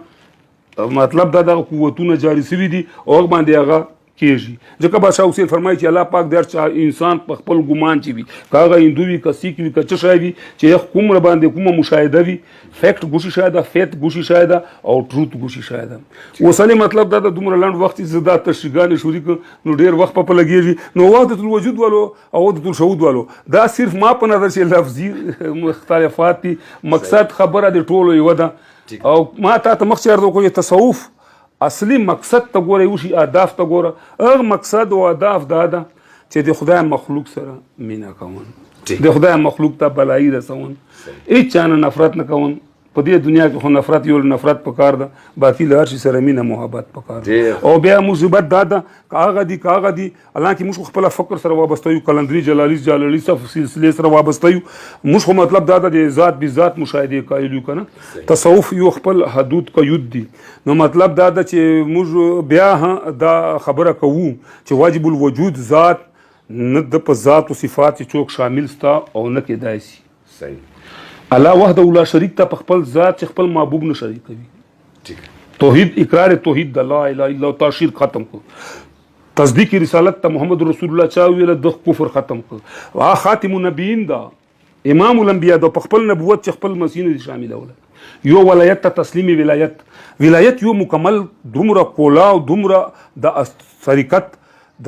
مطلب دا دغه قوتونه جاري سوي دي او هغه باندې هغه کیږي. ځکه بادشاه حسین فرمایي چې الله پاک د هر چا انسان په خپل ګمان چې وي، که هغه هندو وي، که سیک وي، که څه شی وي، چې یې کومره باندې کومه مشاهده وي، فیکټ ګوشي شی ده، فیت ګوشي شی ده او ټروت ګوشي شی ده. اوسنی مطلب دا ده، دومره لنډ وخت چې زه دا تشریحګانې شروع کړم نو ډېر وخت په لګېږي. نو وحدت الوجود والو او وحدت الشهود والو دا صرف ما په نظر چې لفظي مختلفات دي، مقصد خبره د ټولو یوه ده. او ما تا ته مخکې عرض وکړو چې تصوف اصلي مقصد ته ګوره، یو شي اهداف ته ګوره. هغه مقصد او اهداف دا ده چې د خدای مخلوق سره مینه کوون، د خدای مخلوق ته بلایي رسون، هیڅ چا نه نفرت نه کوون. په دې دنیا کې خو نفرت یو نفرت پکار ده، باقي له هر شي سره مینه محبت پکار ده. او بیا مصیبت دا ده که هغه دي که هغه دي، حالانکه موږ خو خپله فکر سره وابسته یو، قلندري جلالي جلالي سلسلې سره وابسته یو. موږ خو مطلب دا ده د ذات به ذات مشاهدې قایل یو که نه. تصوف یو خپل حدود قیود دي. نو مطلب دا ده چې موږ بیا هم دا خبره کوو چې واجب الوجود ذات نه د په ذات او صفات چې څوک شامل ستا او نه کېدای سي. صحیح. الله وحده لا شریک ته په خپل ذات چې خپل محبوب نه شریکوي. ټیک. توحید، اقرار توحید د لا اله الا الله تا شرک ختم کو، تصدیق رسالت ته محمد رسول الله چا ویل د کفر ختم کو، وا خاتم النبیین دا امام الانبیاء دا په خپل نبوت چې خپل مسیح نه شاملوله. یو ولایت ته تسلیمی ولایت، ولایت یو مکمل دومره کولا او دومره د طریقت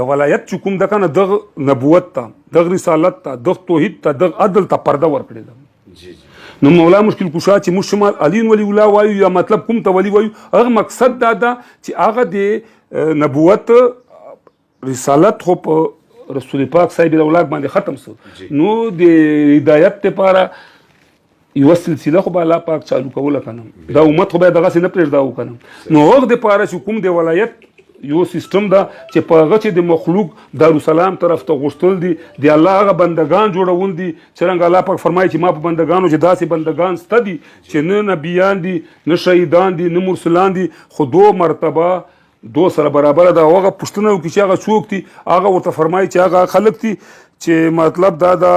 د ولایت چې کوم د کنه دغه نبوت ته، دغه رسالت ته، دغه توحید ته، دغه عدل ته پرده ورکړې ده. جی جی. نو مولا مشکل کشا چې موږ شمال علي ولی الله وایو یا مطلب کوم ته ولی وایو، هغه مقصد دا ده چې هغه د نبوت رسالت خو په رسول پاک صاحب الاولاد باندې ختم سو، نو د هدایت لپاره یوه سلسله خو به الله پاک چالو کوله که نه، دا امت خو به دغسې نه پرېږداوه که نه. نو هغه دپاره چې کوم د ولایت یو سیستم ده چې په هغه چې د مخلوق دارالسلام طرف ته غوښتل دي، د الله هغه بندگان جوړول دي. څرنګه الله پاک فرمایي چې ما په بندگانو چې داسې بندگان سته دي چې نه نبیان دي، نه شهیدان دي، نه مرسلان دي، خو دو مرتبه دو سره برابر ده. هغه پوښتنه وکړي چې هغه څوک دي، هغه ورته فرمایي چې هغه خلک دي چې مطلب دا دا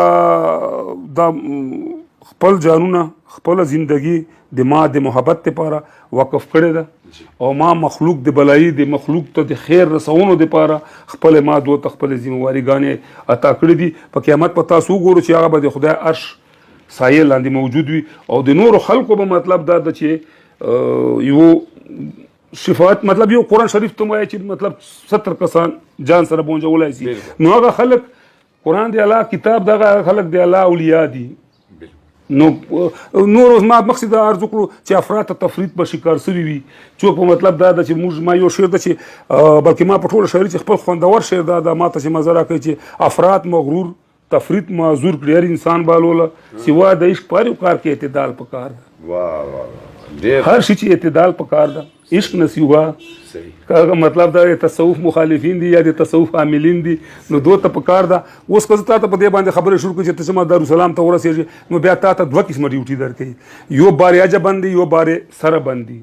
دا خپل جانونه خپله زندگی د ما د محبت لپاره وقف کړې ده او ما مخلوق د بلایي د مخلوق ته د خیر رسونو لپاره خپل ما دوه ته خپلې ذمهواري ګانې عطا کړې دي. په قیامت په تاسو وګورو چې هغه به د خدای عرش سایه لاندې موجود وي او د نورو خلکو به مطلب دا ده چې یو شفاعت مطلب یو قرآن شریف ته وایي چې مطلب 70 کسان جان سره بونجولای سي. نو هغه خلک قرآن دی الله کتاب دغه خلک دی الله اولیاء دي. نو نور اوس ما مخکې دا عرض وکړو چې افراط تفریط به شکار سوي وي. څوک په مطلب دا ده چې موږ ما یو شعر ده چې بلکې ما په ټوله شاعري چې خپل خوندور شعر دا ده ما ته چې مزه راکوي چې افراط مغرور تفریط معذور کړي هر انسان بالوله سوا د عشق په هر یو کار کې اعتدال پکار ده. واه واه واه، هر شي چې اعتدال پکار ده، عشق نسیوا. که هغه مطلب دا تصوف مخالفین دي یا د تصوف عاملین دي نو دوی ته پکار ده. اوس که زه تا ته په دې باندې خبرې شروع کړم چې ته چې ما دارالسلام ته ورسېږې نو بیا تا ته دوه قسمه ډیوټي درکوي، یو بارې عجه بند دی، یو بارې سره بند دی.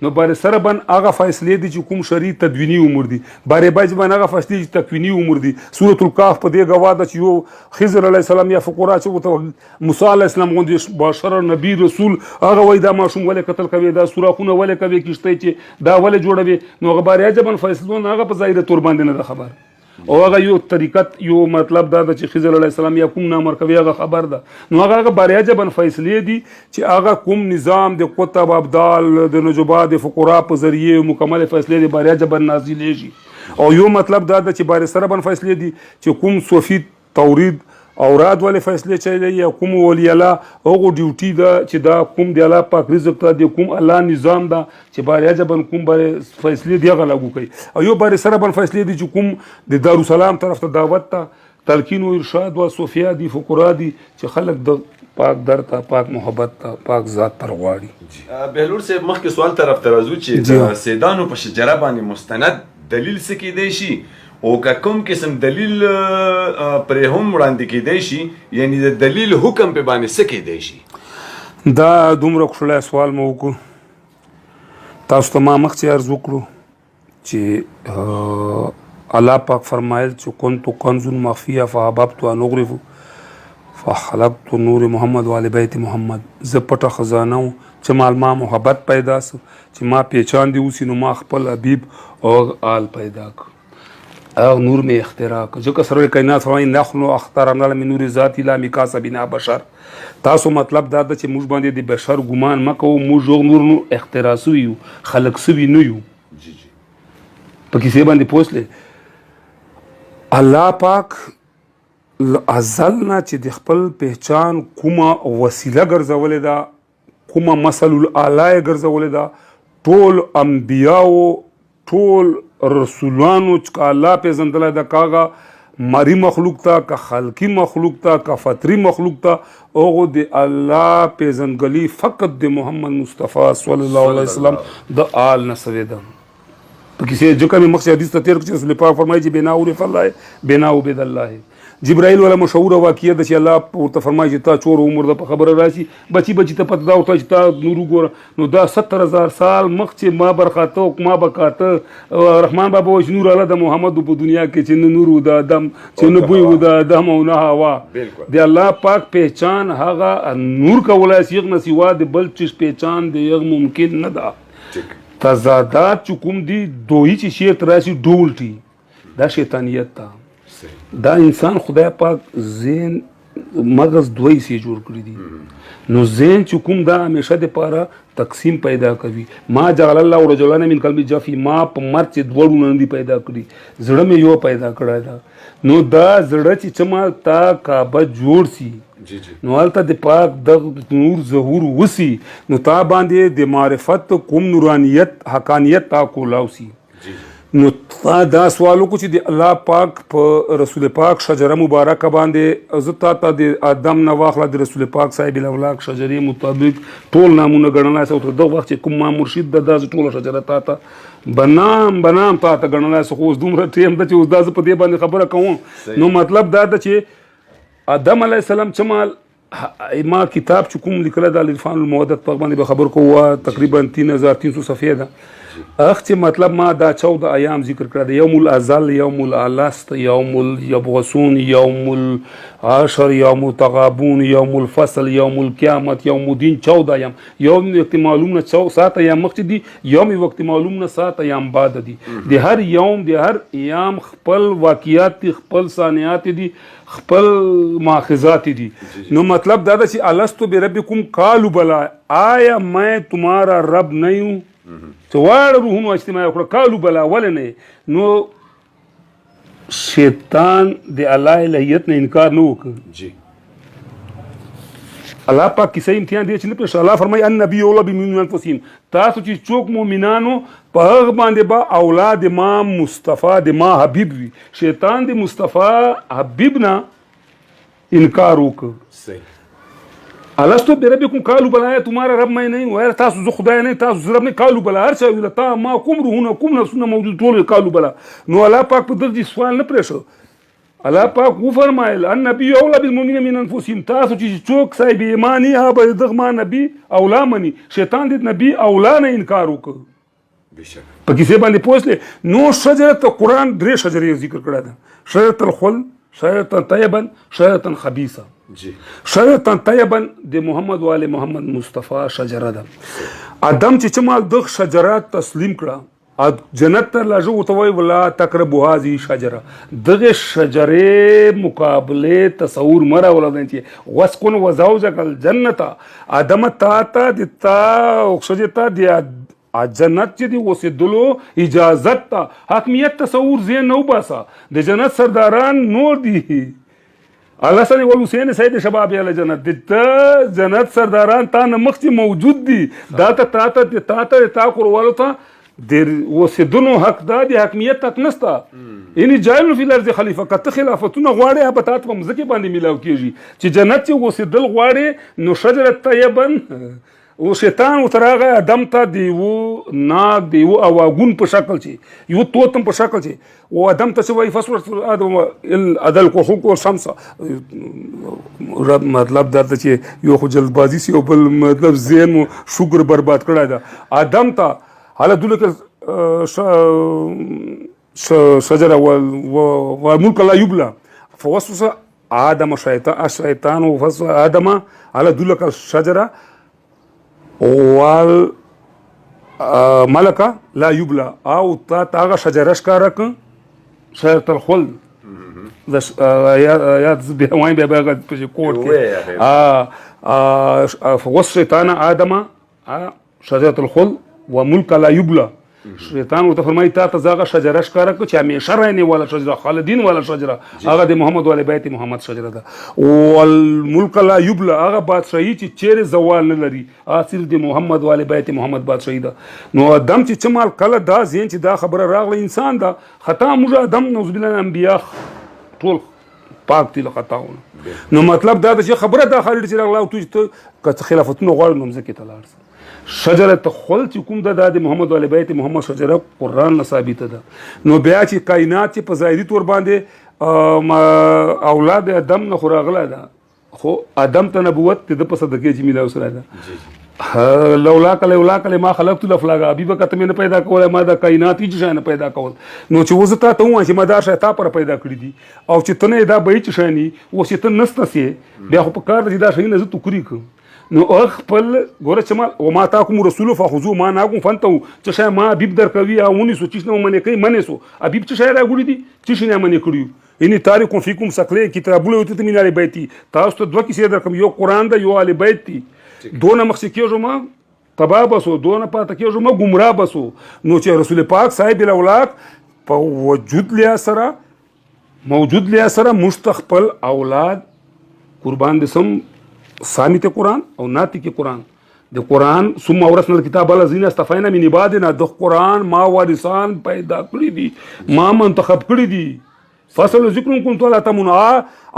نو بارې سره بند هغه فیصلې دي چې کوم شرعي تدویني امور دي، بارې باج بند هغه فیصلې چې تکویني امور دي. سورة الکهف په دې ګواه ده چې یو خضر علیه السلام یا فقرا چې ورته موسی علیه السلام غوندې بشر نبي رسول هغه وایي دا ماشوم ولې قتل کوي، دا سوراخونه ولې کوي، کښتۍ چې دا ولې جوړوي. نو هغه بارې عجباً فیصلو نه هغه په ظاهره تور باندې نه ده خبر. او هغه یو طریقت یو مطلب دا ده چې خضر علیه السلام یا کوم نام ورکوي هغه خبر ده. نو هغه هغه بارې عجباً فیصلې دي چې هغه کوم نظام د قطب ابدال د نجبا د فقرا په ذریعه مکمل فیصلې د بارې عجباً نازلېږي. او یو مطلب دا ده چې بارې سره بن فیصلې دي چې کوم صوفي تورید اوراد ولې فیصلې چلی یا کوم ولی الله هغو ډیوټي ده چې دا کوم د الله پاک رزق ته د کوم الله نظام ده چې بارې عجباً کوم بارې فیصلې دی هغه لاګو کوي. او یو بارې سره بن فیصلې دي چې کوم د دارالسلام طرف ته دعوت ته تلقین و ارشاد و صوفیا دي فقرا دي چې خلک د پاک در ته پاک محبت ته پاک ذات تر غواړي. بهلول صاحب مخکې سوال طرف ته راځو چې د سیدانو په شجره باندې مستند دلیل څه کېدای شي او که کوم قسم دلیل پرې هم وړاندې کېدای شي، یعنی د دلیل حکم په باندې څه کېدای شي؟ دا دومره ښکلی سوال مو وکړو. تاسو ته ما مخکې عرض وکړو چې الله پاک فرمایل چې كنت کنز مخفیه فاحببت ان اغرف فخلقت نور محمد وآل بیت محمد. زه پټه خزانه وم چې مال ما محبت پیدا سو، چې ما پیچان دی اوسي نو ما خپل حبیب او آل پیدا کړ. هغه نور مې اختراع کړ، ځکه سرور کائنات فرمایي نحن اخترنا من نور ذات لا مقاس بنا بشر. تاسو مطلب دا ده چې موږ باندې د بشر ګمان مه کوو، موږ یو نور نو اختراع سوي یو، خلق سوي نه یو. جی جی. په کیسې باندې پوه شلې؟ الله پاک له ازل نه چې د خپل پهچان کومه وسیله ګرځولې ده، کومه مثل الاعلی یې ګرځولې ده، ټول انبیاو ټول رسولانو چې که الله پېژندلی ده، که هغه مری مخلوق ته، که خلقي مخلوق ته، که فطري مخلوق ته، هغو د الله پېژندګلي فقط د محمد مصطفی صلی الله علیه وسلم د آل نه سوې ده. په کیسې ځکه مې مخکې حدیث ته تېر کړ چې رسول پاک فرمایي چې بنا عرف الله بنا عبد الله. جبرائیل ولا مشهوره واقعه ده چې الله ورته فرمایي چې تا چور عمر ده په خبره راشي، بچی بچی ته پته دا ورته چې تا نور وګوره. نو دا 70,000 سال مخکې ما برخاته او ما بکاته، رحمان بابا وایي چې نور الله د محمد په دنیا کې چې نه نور و د آدم، چې نه بوی و د آدم او نه هوا. د الله پاک پہچان هغه نور کولای شي، هغه نه سوا د بل چیز پہچان د هغه ممکن نه ده. تضادات چې کوم دي دوی چې شعر ته راشي ډولټي، دا شیطانیت ده. دا انسان خدای پاک ذهن مغز دوه حصې جوړ کړي دي. نو ذهن چې کوم دا همیشه دپاره تقسیم پیدا کوي. ما جعل الله رجلان من قلب جفي، ما په مرد چې دوه وروڼه نه دي پیدا کړي، زړه مې یو پیدا کړی ده. نو دا زړه چې څه مال تا کعبه جوړ سي، نو هلته د پاک د نور ظهور وسي، نو تا باندې د معرفت کوم نورانیت حقانیت تا کولاو سي. نو تا دا سوال وکړو چې د الله پاک په رسول پاک شجره مبارکه باندې زه تا ته د آدم نه واخله د رسول پاک صاحب الاولاک شجرې مطابق ټول نامونه ګڼلای سم، تر دغه وخت چې کوم ما مرشد ده دا زه ټوله شجره تا ته بنام بنام تا ته ګڼلای سم، خو اوس دومره ټیم ده چې اوس دا زه په دې باندې خبره کوم. نو مطلب دا ده چې آدم علیه السلام چې مال ما کتاب چې کوم لیکلی ده العرفان المودت په باندې به خبر کوو، تقریبا 3300 صفحې ده. اخ چې مطلب ما دا 14 ایام ذکر کړه، یوم الازل، یوم الالست، یوم الیبغسون، یوم العشر، یوم التغابون، یوم الفصل، یوم القیامت، یوم الدین، 14 ایام. یوم وقت معلوم نه 7 ایام مخکې دي، یوم وقت معلوم نه 7 ایام بعد دي. د هر یوم د هر ایام خپل واقعیات دي، خپل ثانیات دي، خپل ماخذات دي. نو مطلب دا ده چې الستو بربکم قالوا بلا، آیا میں تمہارا رب نہیں ہوں؟ چې واړه روحونو اجتماع وکړه، قالوا بلا، ولې نه؟ نو شیطان د الله الهیت نه انکار نه وکړ. الله پاک کیسه امتحان دی چې نه پېښ. الله فرمایي النبي اولی بالمؤمنین انفسهم، تاسو چې څوک مؤمنانو په هغه باندې به اولاد ما مصطفی د ما حبیب وي. شیطان د مصطفی حبیب نه انکار وکړ. الستو بربکم قالوا بلا، یا تمہارا رب میں نہیں ہوں، یار تاسو زه خدای نه، تاسو زه رب نه. قالوا بلا، هر چا ویله تا ما کوم روحونه کوم نفسونه موجود ټول قالوا بلا. نو الله پاک په دغه سوال نه پرېښود. الله پاک وفرمایل النبي اولی بالمؤمنین من انفسهم، تاسو چې څوک صاحب ایمان یې هغه به دغه ما نبي اولا مني. شیطان د نبي اولا نه انکار وکړ. په کیسې باندې پوه شلې؟ نو شجرة قرآن درې شجرې ذکر کړه ده، شجرة الخلد، شجرة طیبا، شجرة خبیثه. شجرة طیبا د محمد و آل محمد مصطفی شجره ده. آدم چې مال دغه شجره تسلیم کړه، جنت ته لاجو ورته وایي ولا تقربوا هذه شجره، دغه شجرې مقابله تصور مه راوله چې واسکن وزوجک الجنة، آدم تا ته د تا ښځې ته د جنت چې دی اوسېدلو اجازت ته حاکمیت تصور ذهن نه وباسه. د جنت سرداران نور دي، الله سره ول حسین سید شباب اهل جنت، د جنت سرداران تا نه مخکې موجود دي. دا ته تا ته تا ته تا کوروالو ته د اوسېدلو حق دا د حاکمیت حق نشته. یعنی جاعل فی الارض خلیفه، که ته خلافتونه غواړې هغه به تا ته په مځکې باندې میلاو کېږي. چې جنت چې اوسېدل غواړې نو شجره طیبا، او شیطان ورته راغی آدم ته د یو ناک د یو اواګون په شکل چې یو توتم په شکل چې او آدم ته چې وایي فصل آدم عدل کو خلق شمس. رب مطلب دا ده چې یو خو جلدبازي سي او بل مطلب ذهن مو شکر برباد کړی ده. آدم ته هله دولکه شجره والملک لا یبلا فوسوس آدم الشیطان وفسوس آدم على دولك الشجرة والملکه لا یبلا، او تا ته هغه شجره ښکاره کړه شجرة الخلد د یاد بیا وایم، بیا به په کوټ کې فغوص شیطان آدم شجرة الخلد وملک لا یبلى. شیطان ورته فرمایي تا ته زه هغه شجره ښکاره کړم چې همیشه رانې والا شجره، خالدین والا شجره، هغه د محمد وال بیت محمد شجره ده. والملک لا یبلى، هغه بادشاهي چې چیرې زوال نه لري، هغه صرف د محمد وال بیت محمد بادشاهي ده. نو آدم چې څه مال کله دا ذهن چې دا خبره راغله، انسان ده خطا، موږ آدم نعوذ بالله انبیا ټول پاک دي له خطاونه. نو مطلب دا ده چې خبره دا خارج چې راغله، او ته که څه خلافتونه غواړې نو مځکې ته لاړ شه. شجره خلد چې کوم ده، دا د محمد وال بیت محمد شجره قرآن نه ثابته ده. نو بیا چې کائنات چې په ظاهري طور باندې اولاد ادم نه خو راغله ده، خو ادم ته نبوت د ده په صدقې چې میلاو سره ده. لولا کله لولا کله ما خلقت الافلاک، ابي به کته مې نه پیدا کوله، ما د کائنات هیڅ شی نه پیدا کول. نو چې اوس تا ته ووایم چې ما دا شی تا پر پیدا کړی دي، او چې ته نه دا به هیڅ شی نه، اوس چې ته نسته سې، بیا خو په کار ده چې دا شی نه زه ټوکري کړم. نو هغه خپل ګوره چې ما وما تاکم رسول فخذو ما ناکم فانتهوا، چې شی ما حبیب درکوي او ونیسو، چې نه منې کوي منې سو. حبیب څه شی راوړي دي، څه شی نه منې کړي؟ یعنی تاریخ فیکم ثقلین کتابونه ورته من آل بیتی. تاسو ته دوه کیسې درکوم، یو قرآن ده، یو آل بیت دی. دونه مخکې کېږو ما تباه به سو، دونه پاته کېږو ما ګمراه به سو. نو چې رسول پاک صاحب الاولاک په وجود لیا سره موجود لیا سره موږ ته خپل اولاد قربان دي سم، سامي ته قرآن او ناطق قرآن. د قرآن ثم اورثنا الكتاب الذين اصطفينا من عبادنا، د قرآن ما وارثان پیدا کړي دي، ما منتخب کړي دي. فصل ذکر كنت لا تمنع،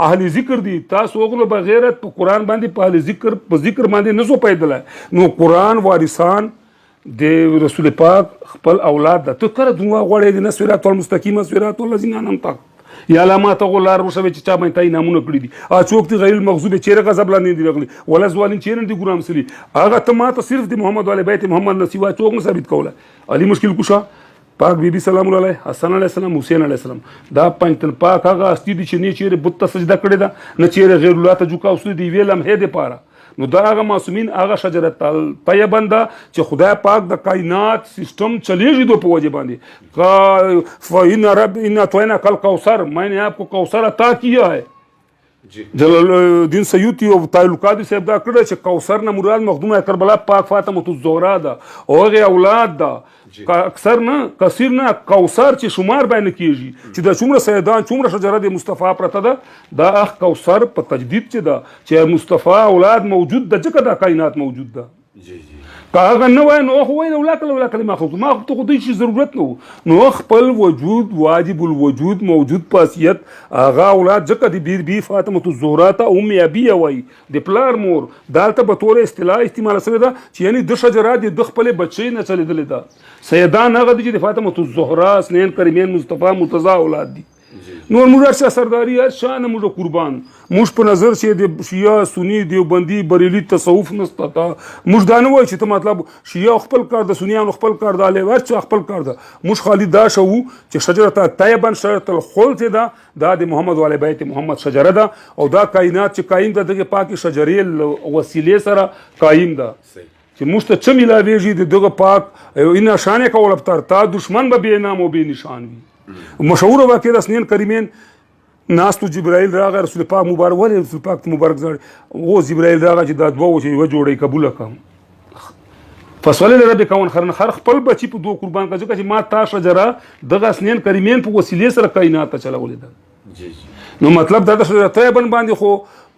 اهل ذکر دي. تاسو وګورئ بغیرت په قرآن باندې په اهل ذکر په ذکر باندې نه سو پیدلای. نو قرآن وارثان د رسول پاک خپل اولاد ده. ته کله دنیا غواړې د نه صراط المستقیم صراط الذین انعمت یا لا ما ته غولار وشوي چې چا باندې تا انعامونه کړي دي، څوک دي غیر المغضوب چیرې غضب لاندې دي راغلي، ولا زوالین چیرې دي ګرام سلی. هغه ته ما ته صرف د محمد وعلى بیت محمد نه سوا څوک نه ثابت کوله. علي مشکل کشا پاک بی بی سلام الله علیه، حسن علیه السلام، حسین علیه السلام، دا پنځ پاک هغه هستی دي چې نه چیرې بت ته سجده کړې ده، نه چیرې غیر الله ته جوکاو سوی دی ویل هم هې دپاره. نو دا هغه معصومین هغه شجره طیبه ده چې خدای پاک د کائنات سیستم چلیږي دو په وجه باندې. فإن رب إن أعطيناك الكوثر، میں نے آپ کو کوثر عطا کیا ہے. جلال الدین سیوطي او طاهر القادري صاحب دا کړی چې کوثر نه مراد مخدوم کربلا پاک فاطمة الزهرا ده او هغې اولاد ده. اکثر نه کثیر نه کوثر چې شمار باندې کیږي چې دا څومره سیدان څومره شجره د مصطفی پرته ده، دا اخ کوثر په تجدید چې ده چې مصطفی اولاد موجود ده، ځکه دا کائنات موجود ده. که هغه نه وای نو خو وای ولا کله ولا کله ما خو ما ته خو دې شي ضرورت نه وو. نو خپل وجود واجب الوجود موجود پاسیت هغه اولاد ځکه د بیر بی فاطمه الزهرا ته ام ابي وای د پلار مور، دالته به تور اصطلاح استعمال شوې ده چې یعنی د شجره د خپل بچی نه چلیدلې ده. سیدان هغه دي چې د فاطمه الزهرا سنین کریمین مصطفی مرتضی اولاد دي. نور موږ هر چا سرداري هر چا نه موږ قربان، موږ په نظر چې د شیعه سني دیوبندي بریلي تصوف نسته. تا موږ دا نه وایو چې ته مطلب شیعه خپل کار ده، سنیانو خپل کار ده، علی هر چا خپل کار ده. موږ خالي دا شوو چې شجره طیبا شجره الخلد ده، دا د محمد وعلى بیت محمد شجره ده، او دا کائنات چې قایم ده دغه پاکې شجرې وسیلې سره قایم ده. چې موږ ته څه میلاویږي د دغه پاک ان شان کول ابتر، تا دشمن به بې نام او بې نشان وي. مشهور واقع ده سنین کریمین ناستو جبرائیل راغی رسول پاک مبارک، ولې رسول پاک ته مبارک ځای و جبرائیل راغی چې دا دوه و چې یوه جوړه یې قبوله کړم. فصل لربک وانحر، خر خپل بچی په دوه قربان کړه، ځکه چې ما تا شجره دغه سنین کریمین په وسیلې سره کائنات ته چلولې ده. نو مطلب دا د شجره طیبا باندې خو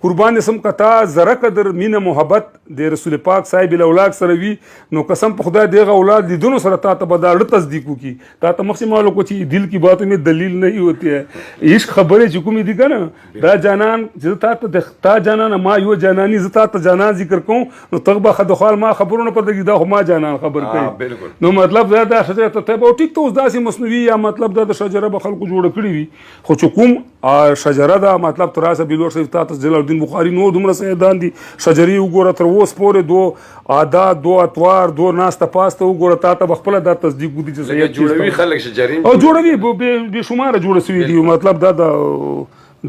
قربان سم کتا زره قدر مینه محبت د رسول پاک صاحب الاولاک سره وي، نو قسم په خدای دغه اولاد لیدونو سره تا ته به دا ړه تصدیق وکړي. تا ته مخکې معلوم کو چې دل کی باتوں میں دلیل نه ہوتی ہے، عشق خبرې چې کومې دي که نه، دا جانان چې زه تا ته د تا جانان ما یو جاناني زه تا ته جانان ذکر کوم، نو ته به د خال ما خبرونه پته کړي دا خو ما جانان خبر کوي. نو مطلب دا د شجره ته طیبه او ټیک ته اوس داسې مصنوعي یا مطلب دا د شجره به خلکو جوړه کړې وي، خو چې کوم شجره ده مطلب تر اوسه بلور شریف تا ته جلال الدین بخاري نور دومره سیدان دي شجرې وګوره تر اوس پورې دو عادات دو اطوار دو ناسته پاسته وګوره، تا ته به خپله دا تصدیق وکړي چې سید جوړوي خلک شجرې او جوړوي بې شماره جوړه سوي دي. مطلب دا د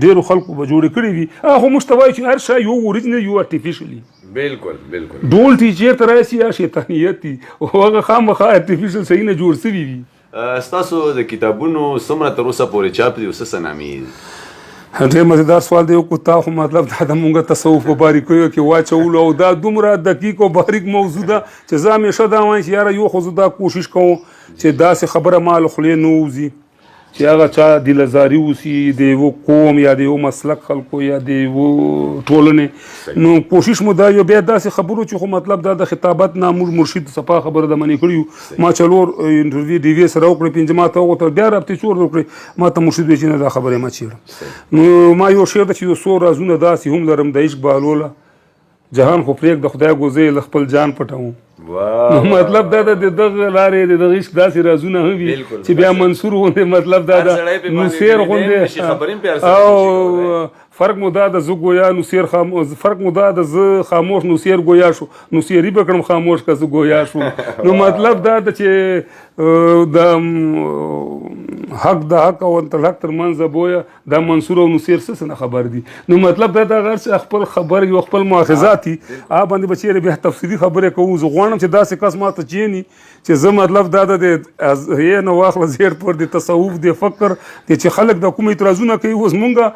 ډېرو خلکو به جوړې کړې وي. هغه خو موږ ته وایي چې هر شی یو اوریجنل یو ارټیفیشل وي. بالکل. ډول ټي چېرته راشي یا شیطانیت دي، او هغه خامخا ارټیفیشل صحیح نه جوړ سوي وي. ستاسو د کتابونو څومره تر اوسه پورې چاپ دي او څه څه نامې دي؟ ډېر مزیدار سوال دی وکړو تا، خو مطلب دا د مونږ تصوف په باریکیو کې واچولو او دا دومره دقیق او باریک موضوع ده چې زه همیشه دا وایم چې یاره یو خو زه دا کوشش کوم چې داسې خبره ما له خولې نه ووځي چې هغه چا دلزاري وسی د یو قوم یا د یو مسلک خلکو یا د یو ټولنې، نو کوشش مو دا یو بیا داسې خبرو چې خو مطلب دا د خطابت نه موږ مرشد صفا خبره د منې کړیو. ما څلور انټرویو ډي وي سره وکړې، پنځه ما ته وغوښتل، بیا رابطې څور وکړې، ما ته مرشد وی چې نه دا خبره ما چیړم. نو ما یو شعر چې یو څو رازونه داسې هم لرم د عشق بالوله جهان خو پرېږده خدای ګوزې له خپل جان پټوم. نو مطلب دا ده د دغه لارې د دغه عشق داسې رازونه هم وي چې بیا منصور غوندې مطلب دا ده نو سیر غوندې، او فرق مو دا ده زه ګویا نو سیر خاموش، فرق مو دا ده زه خاموش نو سیر ګویا شو، نو سیری به کړم خاموش که زه ګویا شو. نو مطلب دا ده چې د حق د حق او انت الحق تر منځ بویا دا منصور او نصیر څه نه خبر دي. نو مطلب دا د غیر څه خپل خبر یو خپل مؤاخذات دي، آ باندې بچیر بیا تفصیلی خبره کوو. زه غواړم چې داسې کس ما ته چینی چې زه مطلب دا د یې نو واخله زیر پر د تصوف د فکر د چې خلک د کوم اعتراضونه کوي. اوس مونږه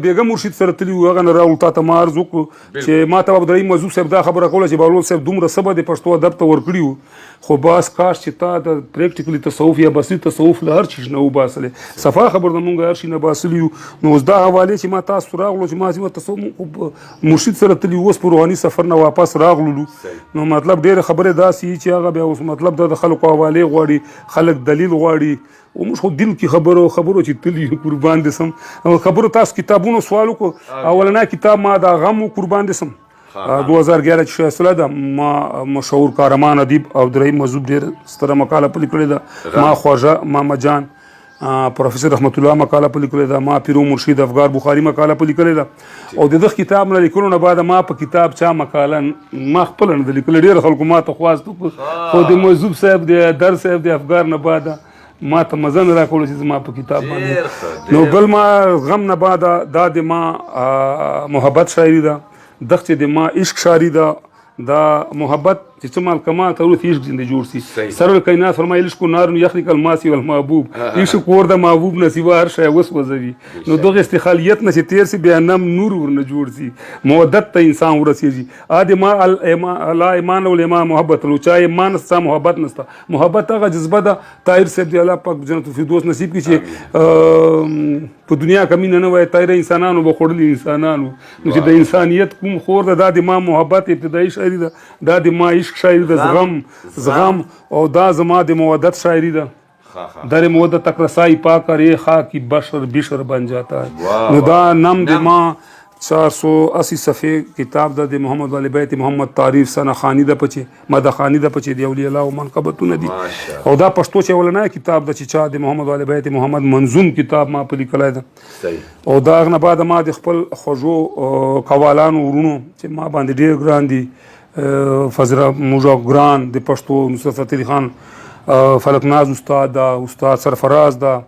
بیګم مرشد سره تللی وو، هغه نه راوړل تا ته ما عرض وکړو چې ما ته عبدالرحیم موضوع صاحب دا خبره کوله چې بهلول صاحب دومره څه به د پښتو ادب ته ورکړي وو، خو باس کاش چې تا د پریکټیکلی تصوف یا بصري تصوف له هر چیز نه وباسلې. صفا خبر ده مونږ هر شي نه باسلی یو. نو اوس دا حوالې چې ما تاسو راغلو چې ما چې تصوف مرشد سره تللی، اوس په روحاني سفر نه واپس راغلو. نو مطلب ډېره خبره داسې چې هغه بیا اوس مطلب دا د خلکو حوالې غواړي، خلک دلیل غواړي، او موږ خو دل کې خبرو خبرو چې تللی قربان دې سم خبرو. تاسو کتابونو سوال وکړو، اولنی کتاب ما دا غم قربان دې سم 2011 چې شایسته ده، ما مشهور کارمان ادیب عبدالرحیم مذهب ډېر ستره مقاله په لیکلې ده، ما خواجه ماما جان پروفیسور رحمت الله مقاله په لیکلې ده، ما پیرو مرشد افګار بخاری مقاله په لیکلې ده. او د دغه کتاب نه لیکلو نه بعد ما په کتاب چا مقاله ما خپله نه ده لیکلې، ډېر خلکو ما ته خواست وکړ، خو د مذهب صاحب د در صاحب د افګار نه بعد ما ته مزه نه راکوله چې زما په کتاب باندې. نو بل ما غم نه بعد دا د ما محبت شاعري ده، دغه چې د ما عشق شاعري ده، دا محبت چې څه مال کمال ته ورته عشق زنده جوړ سي. سرور کائنات فرمایي عشق نار یخرق الماسی والمحبوب، عشق ور د محبوب نه سوا هر شی وسوځوي. نو دغه استخالیت نه چې تیر سي بیا نم نور ورنه جوړ سي، مودت ته انسان ورسیږي. ا د ما لا ایمان ول ایمان محبت لو چا ایمان ستا محبت نستا. محبت هغه جذبه ده، طاهر صاحب دی الله پاک جنت الفردوس نصیب کړي چې په دنیا کې مینه نه وای طاهر انسانانو به خوړلي انسانانو. نو چې د انسانیت کوم خور ده، دا د ما محبت ابتدایي شاعري ده، دا د ما عشق شاعري ده، زغم زغم، او دا زما د مودت شاعري ده. در مودت تک رسائی پا کر یہ خاکی بشر بشر بن جاتا ہے. نو دا نم د ما 480 صفحې کتاب ده د محمد ولی بیت محمد تعریف سنه خانی ده پچې مده خانی ده پچې دی اولیاء الله منقبتونه دي. او دا پښتو چې اولنی کتاب ده چې چا د محمد ولی بیت محمد منظوم کتاب ما په لیکلی ده. او دا هغه نه بعد ما د خپل خوږو قوالانو ورونو چې ما باندې ډېر ګران دي، فضل موږ ګران د پښتو نصرت فتح علي خان، فلک ناز استاد ده، استاد سرفراز ده،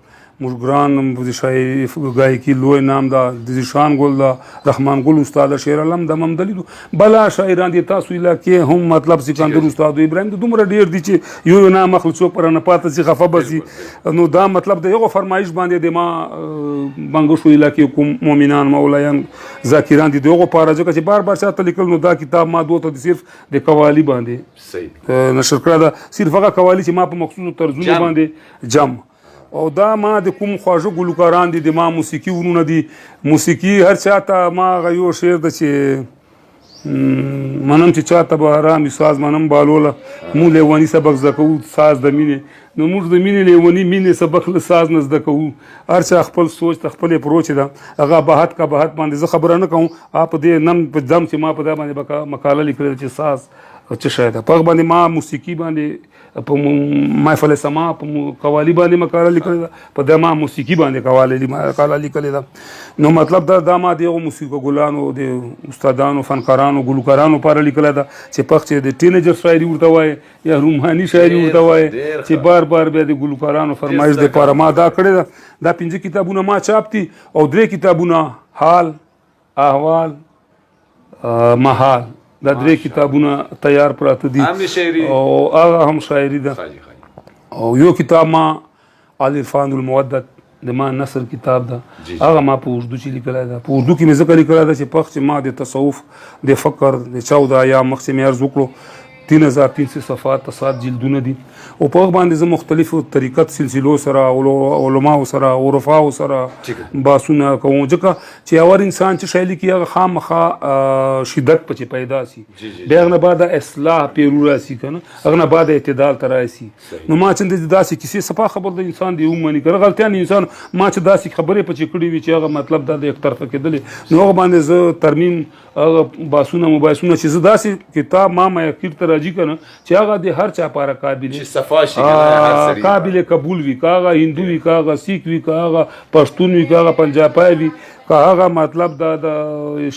موږ ګران د شاعري ګایکي لوی نام ده، د ذیشان ګل ده، رحمان ګل استاد ده، شیر علم ده، محمد علي ده، بلا شاعران دي. تاسو علاقې هم مطلب سکندر استاد ابراهیم ده، دومره ډېر دي چې یو یو نام اخلو څوک پر نه پاته سي خفه به سي. نو دا مطلب د یو فرمایش باندې د ما بنګښو علاقې کوم مؤمنان مولایان ذاکران دي دغه پاره ځکه چې بار بار چاته لیکل. نو دا کتاب ما دوه ته صرف د قوالی باندې نشر کړه ده، صرف هغه قوالی چې ما په مخصوصو طرزونو باندې جمع. او دا ما د کوم خواږه ګلوکاران دي، د ما موسیقي ورونه دي، موسیقي هر چاته ما هغه یو شعر ده چې منم چې چاته به آرام ساز منم بالوله، مونږ لیوني سبق زده کوو ساز د مینې، نو موږ د مینې لیوني مینې سبق له ساز نه زده کوو. هر چا خپل سوچ ته خپل اپروچ ده، هغه بهت کا بهت باندې زه خبره نه کوم. په دې نم په دم چې ما په دا باندې مقاله لیکلې چې ساز څه شی ده، په هغه باندې ما موسیقي باندې په محفل سما په قوالی باندې مقاله لیکلې ده، په دا ما موسیقي باندې مقاله لیکلې ده. نو مطلب دا ما د هغو موسیقي ګلانو د استادانو فنکارانو ګلوکارانو لپاره لیکلې ده چې پخ چې د ټینیجر شاعري ورته وایي یا روماني شاعري ورته وایي چې بار بار بیا د ګلوکارانو فرمایش دپاره ما دا کړې ده. دا 5 کتابونه ما چاپ دي او 3 کتابونه حال احوال محال، دا 3 کتابونه تیار پراته دي او هغه هم شاعري ده. او یو کتاب ما العرفان المودت د ما نثر کتاب ده، هغه ما په اردو چې لیکلی ده. په اردو کې مې ځکه لیکلی ده چې پخ چې ما د تصوف د فکر د 14 ایام مخ چې مې عرض وکړو 3300 صفحات 7 جلدونه دي، او په هغه باندې زه مختلفو طریقت سلسلو سره علماو سره عرفاو سره باسونه کوم، ځکه چې اور انسان چې شی لیکي هغه خامخا شدت پکې پیدا سي، بیا هغه نه بعد اصلاح پیرو راسي که نه، هغه نه بعد اعتدال ته راسي. نو ما چې داسې کیسې صفا خبر د انسان دی ومني که نه غلطیان انسان، ما چې داسې خبرې پکې کړې وي چې هغه مطلب دا د یک طرفه کېدلې، نو هغه باندې زه ترمیم هغه باسونه مباحثونه چې زه داسې کتاب ما اخیر ته راځي که نه چې هغه د هر چا لپاره قابل چې صفا شي که نه، هر سړي قابل قبول وي، که هغه هندو وي، که هغه سیک وي، که هغه پښتون وي، که هغه پنجابی وي، که هغه مطلب دا د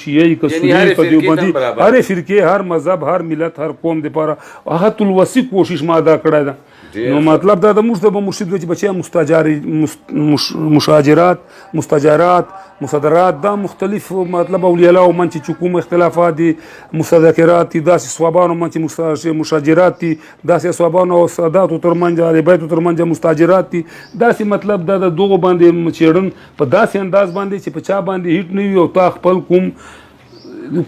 شیعه که سني که دیوبندي، هرې فرقې هر مذهب هر ملت هر قوم دپاره هغه تلوسي کوشش ما دا کړی ده. نو مطلب دا د موږ ته به مرشد وي چې بچیا مشاجرات مستجارات مصدرات دا مختلف مطلب اولیاء الله من چې کوم اختلافات دي، مستذکرات دي، داسې صوابانو من چې مشاجرات دي، داسې صوابانو او ساداتو ترمنځ اهل بیتو ترمنځ مستاجرات دي، داسې مطلب دا د دغو باندې څېړن په داسې انداز باندې چې په چا باندې هیټ نه وي، او تا خپل کوم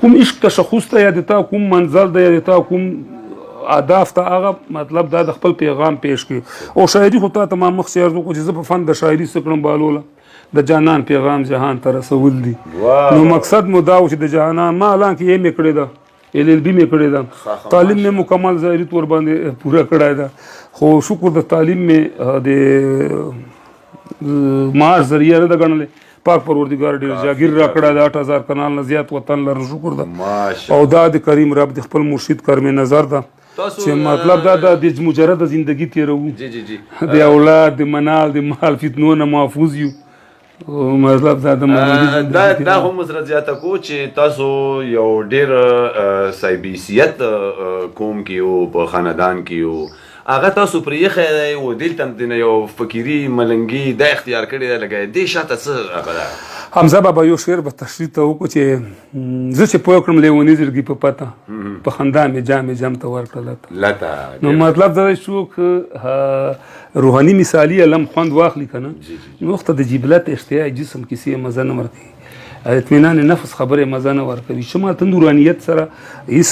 کوم عشق تشخص ته یا د تا کوم منزل ده یا د تا کوم اهداف ته هغه مطلب دا د خپل پیغام پیش کړي. او شاعري خو تا ته ما مخکې عرض وکړو چې زه په فن د شاعري څه کړم بالوله د جانان پیغام جهان ته رسول دي. نو مقصد مو دا و چې د جهانان ما حالانکه یې مې کړې ده، ایل ایل بي مې کړې ده، تعلیم مې مکمل ظاهري طور باندې پوره کړی ده، خو شکر د تعلیم مې د معاش ذریعه نه ده ګڼلې. پاک پروردګار ډېر جاګیر را کړی ده، 8000 کنال نه زیات وطن لرم شکر ده، او دا د کریم رب د خپل مرشد کرم نظر ده چې مطلب دا د مجرد زندگی تېروو، د اولاد د منال د مال فتنو نه محفوظ یو. مطلب دا د دا دا هم سره زیاته کو چې تاسو یو ډیر صاحب حیثیت قوم کې یو، په خاندان کې یو، هغه تاسو پرې ایښی دی او دلته هم دنه یو فقیري ملنګي دا اختیار کړی دی، لکه دې شاته څه هغه ده؟ حمزه بابا یو شعر به تشریح ته وکړو چې زه چې پوه کړم لیوني زړګي په پته په خندا مې جامې جام ته ورکړه لته. لته. نو مطلب دا دی څوک روحاني مثالي علم خوند واخلي که نه، نو وخته د جبلت اشتیا جسم کیسې مزه نه ورکوي، اطمینان نفس خبرې مزه نه ورکوي، چې ماته نورانیت سره هیڅ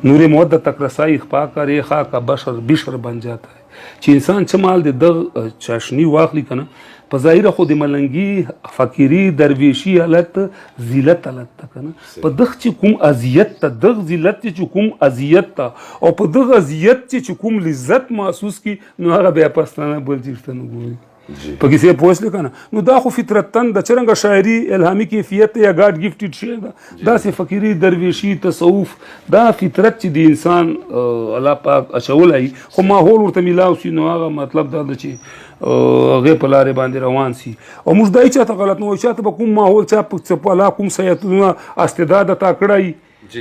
نور مودت تک رسائی خپا کرے خاک بشر بشر بن جاتا ہے. چې انسان چې مال د دغه چاشنی واخلي که نه، په ظاهره خو د ملنګي فقیري درویشي حالت ذلت حالت ته که نه، په دغه چې کوم اذیت ته، دغه ذلت چې کوم اذیت ته، او په دغه اذیت چې کوم لذت محسوس کی، نو هغه بیا پښتانه بل چېرته نه ګوري. په کیسې پوه شوې که نه؟ نو دا خو فطرتاً د څرنګه شاعري الهامي کیفیت یا ګاډ ګیفټډ شی ده، داسې فقیري درویشي تصوف دا فطرت چې د انسان الله پاک اچولی، خو ماحول ورته میلاو سي، نو هغه مطلب دا ده چې هغې په لارې باندې روان سي. او موږ دا هیچا ته غلط نه وایو، چا ته به کوم ماحول چا په الله کوم سیتونه استعداد عطا کړی،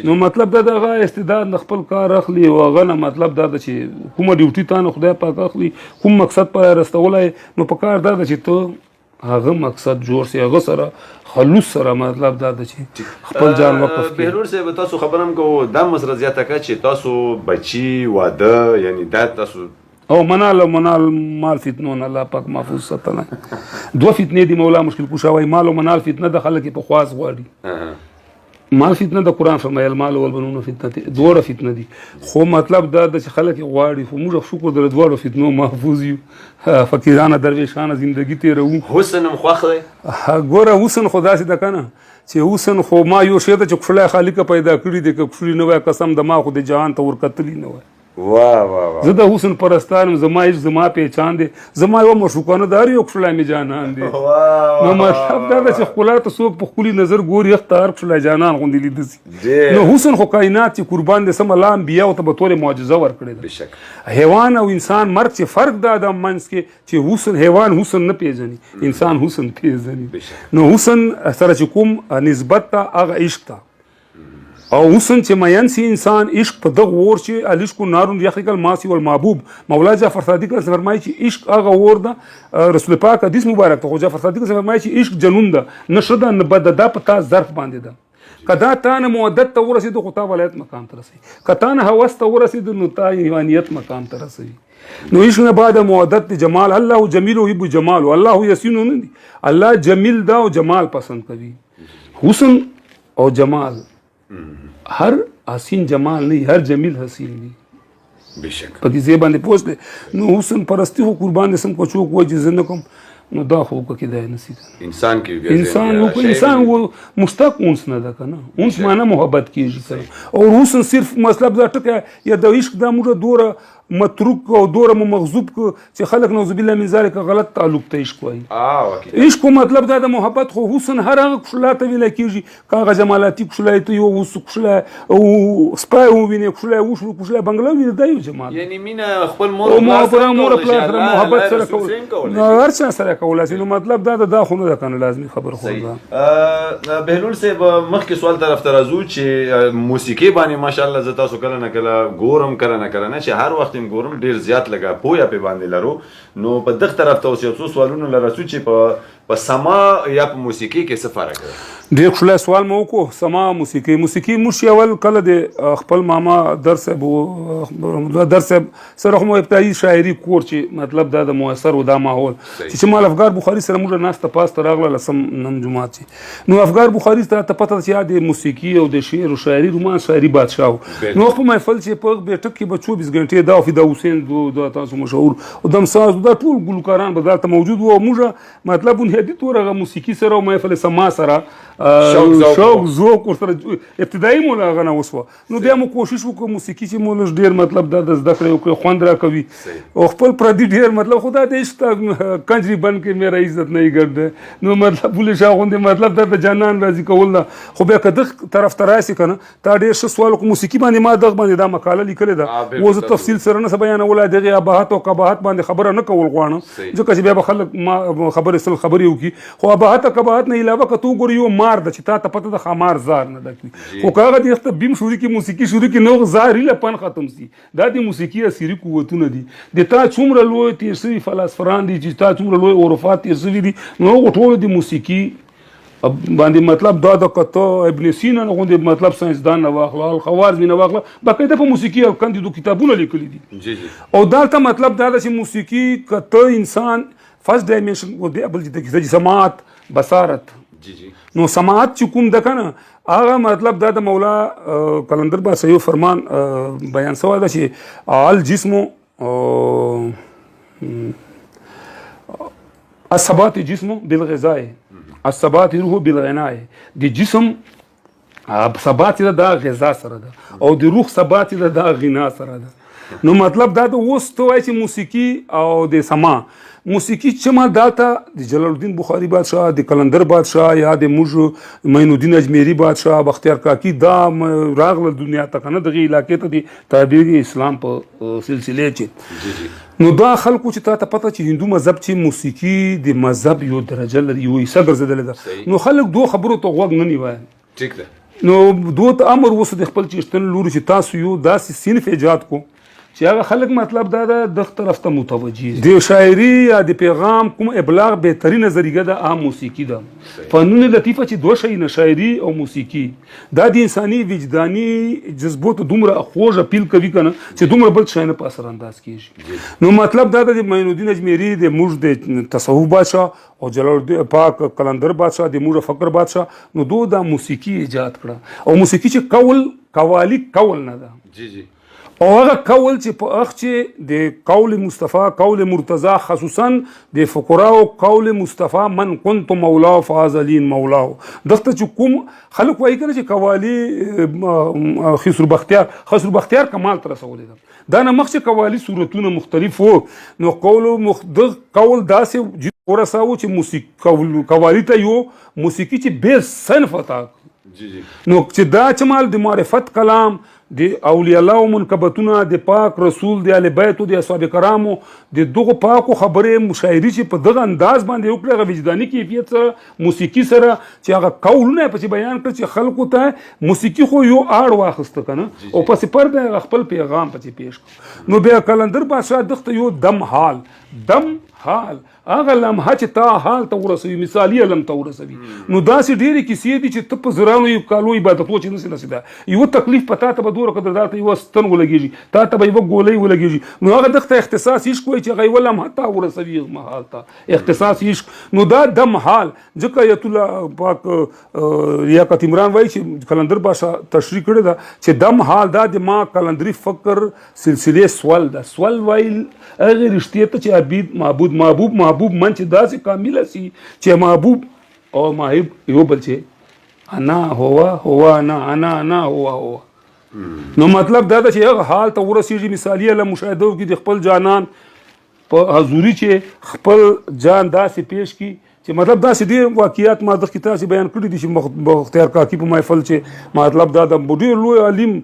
نو مطلب دا ده هغه استعداد نه خپل کار اخلي، او هغه نه مطلب دا ده چې کومه ډیوټي تا نه خدای پاک اخلي، کوم مقصد پر رسولی، نو په کار دا ده چې ته هغه مقصد جوړ سي، هغه سره خلوص سره مطلب دا ده چې خپل ځان وقف کړي. بهلول صاحب تاسو خبره هم کوو، دا مو سره زیاته کړه چې تاسو بچي واده یعنی دا تاسو او منال او منال مال فتنو نه الله پاک محفوظ ساتلی. دوه فتنې دي مولا مشکل کشا وایي، مال او منال فتنه د خلک یې په خواست غواړي. مال فتنه د قرآن فرمایل مال والبنون فتنه دي، دواړه فتنه دي، خو مطلب دا ده چې خلک یې غواړي، خو موږ شکر د دواړو فتنو محفوظ یو، فقیرانه درویشانه زندگی تېروو. حسن هم خوښ دی؟ ګوره حسن خو داسې ده که نه چې حسن خو ما یو شی ده چې کښلی خالقه پیدا کړي دي، که کښلي نه وای قسم د ما خو د جهان ته ورکتلي نه وای. واه واه واه. زه د حسن پرستان یم، زما عشق زما پهچان دی، زما یوه معشوقانه ده، هر یو کښلی مې جانان دی. نو مطلب دا ده چې ښکلا ته څوک په ښکلي نظر ګوري، یخ ته هر کښلی جانان غوندې لیده سي. نو حسن خو کاینات چې قربان دی سم الله انبیاو ته به تورې معجزه ورکړې ده. حیوان او انسان مرګ چې فرق دا ده منځ کې چې حسن حیوان حسن نه پېژني، انسان حسن پېژني. نو حسن سره چې کوم نسبت ته هغه عشق ته، او حسن چې میین سي انسان عشق په دغه اور چې العشق نار یحرق المعاصي والمحبوب. مولا جعفر صادق رحمه الله فرمایي چې عشق هغه اور ده، رسول پاک حدیث مبارک ته، خو جعفر صادق رحمه الله فرمایي چې عشق جنون ده، نه ښه ده نه بده، دا په تا ظرف باندې ده. که دا تا نه مودت ته ورسېد خو تا ولایت مقام ته رسوي، که تا نه هوس ته ورسېد نو تا ایمانیت مقام ته رسوي. نو عشق نه بعد مودت جمال، الله جمیل او یحب جمال، الله یسین نه دي، الله جمیل دا او جمال پسند کوي. حسن او جمال، هر حسین جمال نه، هر جمیل حسین دی. بشک په دې ځای باندې پوه شوې؟ نو حسن پرستی خو قربان دې سم، که څوک وایي چې زه نه کوم نو دا خو کېدای نه سي. انسان کې بیا انسان و انسان و مشتق انس نه ده کنه، انس معنی محبت کیږي کنه. او حسن صرف مطلب دا ټکی یا د عشق دا موږ دوره متروک او دوره مو مغضوب کو چې خلک نعوذ بالله من ذلک غلط تعلق ته عشق وایي. عشق مطلب دا د محبت، خو حسن هر هغه کښلا ته ویل کیږي، که هغه جمالاتي کښلا ته یو اوس کښلا او سپی ووینې، کښلا وشو، کښلا بنګله وینې، دا یو جمال. یعنی مینه خپل مور او مور پلار سره محبت سره کول، هر چا سره کولای شي. نو مطلب دا دا خو نه ده کنه لازمي خبره خو ده. بهلول صاحب مخکې سوال طرف ته راځو چې موسیقي باندې ماشاءالله زه تاسو کله نه کله ګورم، کله نه کله نه، چې هر وخت هم ګورم ډیر زیات لګه پوهه پې باندې لرو. نو په دغه طرف ته اوس یو څو سوالونه لرسو چې په سما یا په موسیقي کې څه فرق دی؟ ډېر ښکلی سوال مو وکړو. سما موسیقي، موسیقي موږ اول کله د خپل ماما در صاحب در صاحب سره خو مو ابتدایي شاعري کور چې مطلب دا د موثر و دا ماحول چې مال افګار بخاري سره موږ ناسته پاسته راغله لسم نم جومات چې نو افګار بخاري ته ته پته چې د موسیقي او د شعر او شاعري رومان شاعري بادشاه و. نو په محفل چې په بیټک کې به 24 غنټې دا فدا حسین دا تاسو مشهور او دمساز دا ټول ګلوکاران به دلته موجود وو. موږ مطلب بنیادي طور هغه موسیقي سره او محفل سما سره شوق ذوق ورسره ابتدایي مو له هغه نه وسوه. نو بیا مو کوشش وکړو موسیقي چې مو لږ ډېر مطلب دا د زده کړې وکړي، خوند راکوي او خپل پردي ډېر مطلب خدا دې عشق ته کنجري بن کې میرا عزت نه ګرځي. نو مطلب بولې شاه غوندې مطلب دا د جانان راضي کول ده. خو بیا که دغه طرف ته راسي که نه، تا ډېر ښه سوال وکړو. موسیقي باندې ما دغه باندې دا مقاله لیکلې ده، و زه تفصیل سره نه څه بیانولای، دغې ابهت او قباحت باندې خبره نه کول غواړم، ځکه چې بیا به خلک ما خبرې سل خبرې وکړي. خو ابهت او قباحت نه علاوه که ته وګورې یو مار ده چې تا ته پته ده ښامار زار نه ده کړي، خو که هغه دې ته بیم شروع کړي موسیقي شروع کړي نو زار یې له پن ختم سي. دا د موسیقي عصري قوتونه دي. د تا څومره لوی تېر سوي فلاسفران دي چې تا څومره لوی عرفات تېر سوي دي، نو هغو ټولو د موسیقي باندې مطلب دا د کته ابن سینا نه غوندې مطلب ساينسدان نه واخله، الخوارزمي نه واخله، باقاعده په موسیقي او کندې دو کتابونه لیکلي دي. او دلته مطلب دا ده چې موسیقي کته انسان فرست ډایمنشن او دی بل چې سماعت بصارت، نو سماعت چې کوم ده کنه هغه مطلب دا د مولا قلندر بادشاه یو فرمان بیان سوی ده چې الجسم الثبات جسم بالغذاء الثبات روح بالغناء. د جسم ثبات ده دا غذا سره ده او د روح ثبات ده دا غنا سره ده. نو مطلب دا د اوس ته وایي چې موسیقي او د سما موسیقي چې ما دلته د جلال الدین بخاري بادشاه، د قلندر بادشاه، یا د موږ معین الدین اجمیري بادشاه، بختیار کاکي دا راغله دنیا ته کنه، دغې علاقې ته د تابع اسلام په سلسلې چې نو دا خلکو چې تا ته پته چې هندو مذهب چې موسیقي د مذهب یو درجه لري، یو حصه ګرځېدلې ده. نو خلک دوه خبرو ته غوږ نه نیوي. ټیک ده. نو دوی ته امر وسو د خپل چښتن لوري چې تاسو یو داسې صنف ایجاد کو چې هغه خلک مطلب دا ده دغه طرف ته متوجه دي. د شاعري یا د پیغام کوم ابلاغ بهترینه ذریعه ده عام موسیقي ده. فنون لطیفه چې دوه شیونه شاعري او موسیقي دا د انساني وجداني جذبو ته دومره خوږ اپیل کوي که نه چې دومره بل شی نه په اثر انداز کېږي. نو مطلب دا ده د معین الدین اجمیري د موږ د تصوف بادشاه او جلال الدین پاک قلندر بادشاه د موږ فقر بادشاه، نو دوی دا موسیقي ایجاد کړه. او موسیقي چې قول قوالی قول نه ده، او هغه قول چې په اخ چې د قول مصطفی قول مرتضی خصوصا د فقراو قول مصطفی من كنت مولا فازلین مولا، دلته چې کوم خلک وایي کنه چې قوالی خسرو بختیار، خسرو بختیار کمال تر رسولې ده. دا نه مخ چې قوالی صورتونه مختلف وو، نو قول قول داسې ورساوه چې موسیقي قوالی ته یو موسیقي چې بې صنف عطا. نو چې دا چې مال د معرفت کلام د اولیاء الله منقبتونه، د پاک رسول، د اهل بیتو، د اصحاب کرامو د دغو پاکو خبرې مشاعري چې په دغه انداز باندې وکړه، هغه وجداني کیفیت سره، موسیقي سره چې هغه قولونه یې پسې بیان کړ چې خلکو ته موسیقي خو یو آړ واخیسته که نه، او پسې پر دی هغه خپل پیغام پسې پیش کړ. نو بیا قلندر بادشاه دغه یو دم حال، دم حال، هغه لمحه چې تا حال ته ورسوي، مثالي علم ته ورسوي. نو داسې ډېرې کیسې دي چې ته په زرانو یو کالو عبادتو چې نسې رسېدا، یو تکلیف په تا ته به دومره قدر درته یوه ستن ولګېږي، تا ته به یوه ګولۍ ولګېږي، نو هغه دغه اختصاص عشق وایي چې هغه یوه لمحه تا ورسوي هغه مهال ته اختصاص عشق. نو دا دم حال ځکه ایت الله پاک لیاقت عمران وایي چې قلندر بادشاه تشریح کړې ده چې دم حال دا د ما قلندري فکر سلسلې سوال ده. سوال وایي هغې رشتې ته چې عبید معبود، محبوب محبوب من چې داسې کامله سي چې محبوب او محب یو بل چې انا هو هو انا، انا انا هو هو. نو مطلب دا ده چې هغه حال ته ورسېږي، مثالي له مشاهده وکړي د خپل جانان په حضوري چې خپل جان داسې پیش کړي چې مطلب داسې ډېر واقعیات ما دغه تاسې بیان کړي دي چې بختیار کاکي په محفل چې مطلب دا د ډېر لوی عالم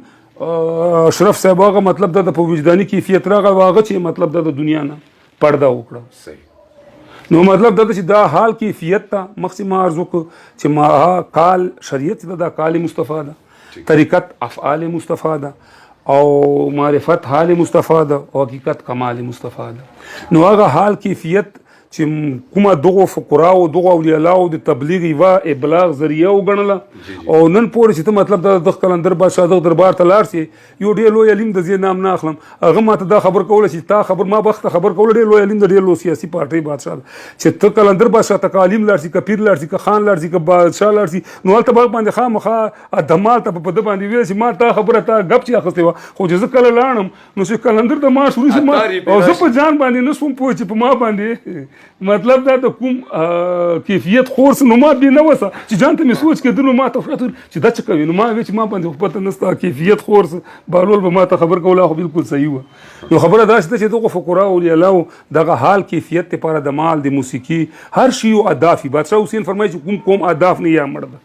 اشرف صاحب هغه مطلب دا د په وجداني کیفیت راغی، هغه چې مطلب دا د دنیا نه پرده وکړه. صحیح. نو مطلب دا چې دا حال کیفیت ته مخکې ما عرض وکړ چې ما کال شریعت ده، دا کال مصطفی ده، طریقت افعال مصطفی ده، او معرفت حال مصطفی ده، او حقیقت کمال مصطفی ده. نو هغه حال کیفیت چې کومه دغو فقراو دغو اولیاء الله د تبلیغ یوه ابلاغ ذریعه وګڼله، او نن پورې چې ته مطلب دا د قلندر بادشاه دغه دربار ته لاړ شې، یو ډېر لوی عالم د زه نام نه اخلم، هغه ما ته دا خبر کوله چې تا خبر ما بخت خبر کوله، ډېر لوی عالم د ډېر لوی سیاسي پارټۍ بادشاه ده، چې ته قلندر بادشاه ته که عالم لاړ شي، که پیر لاړ شي، که خان لاړ شي، که بادشاه لاړ شي، نو هلته به باندې خامخا دمال ته په ده باندې ویل چې ما تا خبره تا ګپ چې اخیستې وه، خو چې زه کله لاړم نو چې قلندر د ما شروع شي، ما او زه په ځان باندې نه سوم پوه چې په ما باندې مطلب دا د کوم کیفیت خور سو، نو ما بې نه وسه چې ځان ته مې سوچ کېده، نو ما ته فرت چې دا څه کوي، نو ما ویل چې ما باندې خو پته نشته کیفیت خور سو، بهلول به ما ته خبر کوله، خو بالکل صحیح وه. نو خبره داسې ده چې دغو فقراو اولیاء الله دغه حال کیفیت لپاره د مال د موسیقي هر شي یو اهداف وي. بادشاه حسین فرمایي چې کوم کوم اهداف نه یا مړ ده،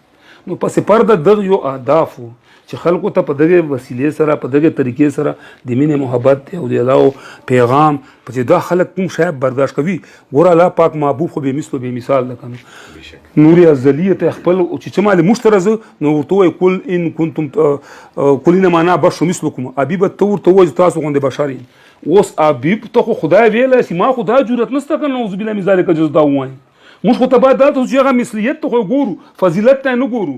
نو پسې پرده دغه یو اهداف وو چې خلکو ته په دغې وسیلې سره په دغې طریقې سره د مینې محبت دی او د الله پیغام په چې دا خلک کوم شی برداشت کوي. ګوره الله پاک محبوب خو بې مثل او بې مثال ده که نه، نور ازلیه ته خپل چې څه مالې موږ ته راځه نو ورته ووایي قل ان کنتم قل ان معنا بشر مثلکم، حبیبه ته ورته ووایي چې تاسو غوندې بشر یم. اوس حبیب ته خو خدای ویلی شي، ما خو دا جرأت نشته که نعوذ بالله من ذلک چې زه دا ووایم. موږ خو ته باید دا ته چې هغه مثلیت ته خو ګورو، فضیلت ته نه ګورو.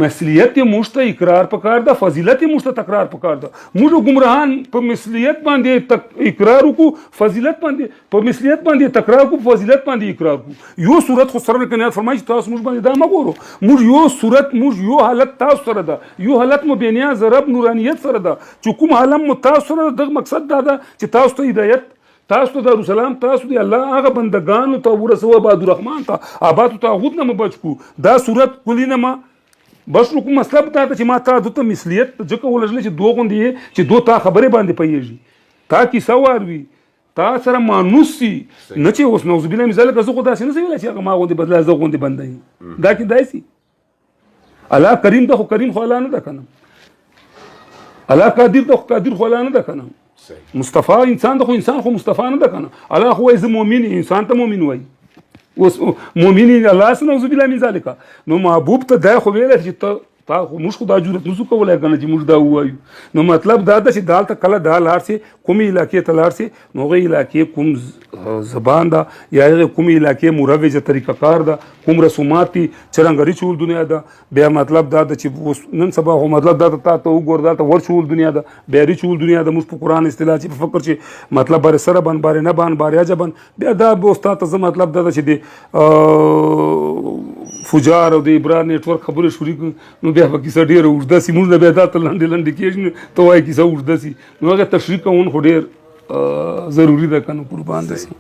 مثلیت یې موږ ته اقرار پکار ده، فضیلت یې موږ ته تکرار پکار ده. موږ ګمراهان په مثلیت باندې اقرار وکړو، فضیلت باندې په مثلیت باندې تکرار وکړو، فضیلت باندې اقرار وکړو. یو صورت خو سره کنایت فرمایي چې تاسو موږ باندې دا مه ګورو، موږ یو صورت، موږ یو حالت تاسو سره ده، یو حالت مو بې نیازه رب نورانیت سره ده، چې کوم حالت مو تاسو سره ده، دغه مقصد دا ده چې تاسو ته هدایت، تاسو ته دارالسلام، تاسو دی الله هغه بندگانو ته ورسوه، عباد الرحمن ته، آباد ته غوت نه مو بچ کو. دا صورت کلی نه ما بس نو کوم مطلب دا ده چې ما تا دته مثلیت ځکه ولژل چې دوه غوندې یې چې دوه تا خبرې باندې پوهېږي، تا کیسه واروي، تا سره مانوس سي، نه چې اوس نعوذ بالله من ذلک زه خو داسې نه سم ویلی چې هغه ما غوندې بدله زه غوندې بنده یم. دا کېدای سي؟ الله کریم ده خو کریم خو الله نه ده که نه، الله قادر ده خو قادر خو الله نه ده که نه، مصطفی انسان ده خو انسان خو مصطفی نه ده که نه. الله خو وایي زه مؤمن یم، انسان ته مؤمن وایي، اوس مؤمن الله سره نعوذ بالله من ذلک. نو محبوب ته دا خو ویلی چې ته تا خو موږ خو دا جرأت نشو کولی که نه چې موږ دا ووایو. نو مطلب دا ده چې دالته کله دا لاړ شي کومې علاقې ته لاړ شي، نو هغې علاقې کوم زبان ده یا هغې کومې علاقې مروجه طریقه کار ده، کوم رسومات دي، څرنګه ریچول دنیا ده. بیا مطلب دا ده چې اوس نن سبا خو مطلب دا ده تا ته وګوره دالته ورچول دنیا ده، بیا ریچول دنیا ده. موږ په قرآن اصطلاح چې په فکر چې مطلب باره سره بن باره نه بان باره عجبن، بیا دا به اوس تا ته زه مطلب دا ده چې د فجار او د ابرار نیټورک خبرې شروع کړو، نو بیا به کیسه ډېره اوږده سي، موږ نه بیا دا ته لنډې لنډې کېږي، نو ته وایې کیسه اوږده سي. نو هغه تشریح کوون خو ډېر ضروري ده که نه، قربان دې سم.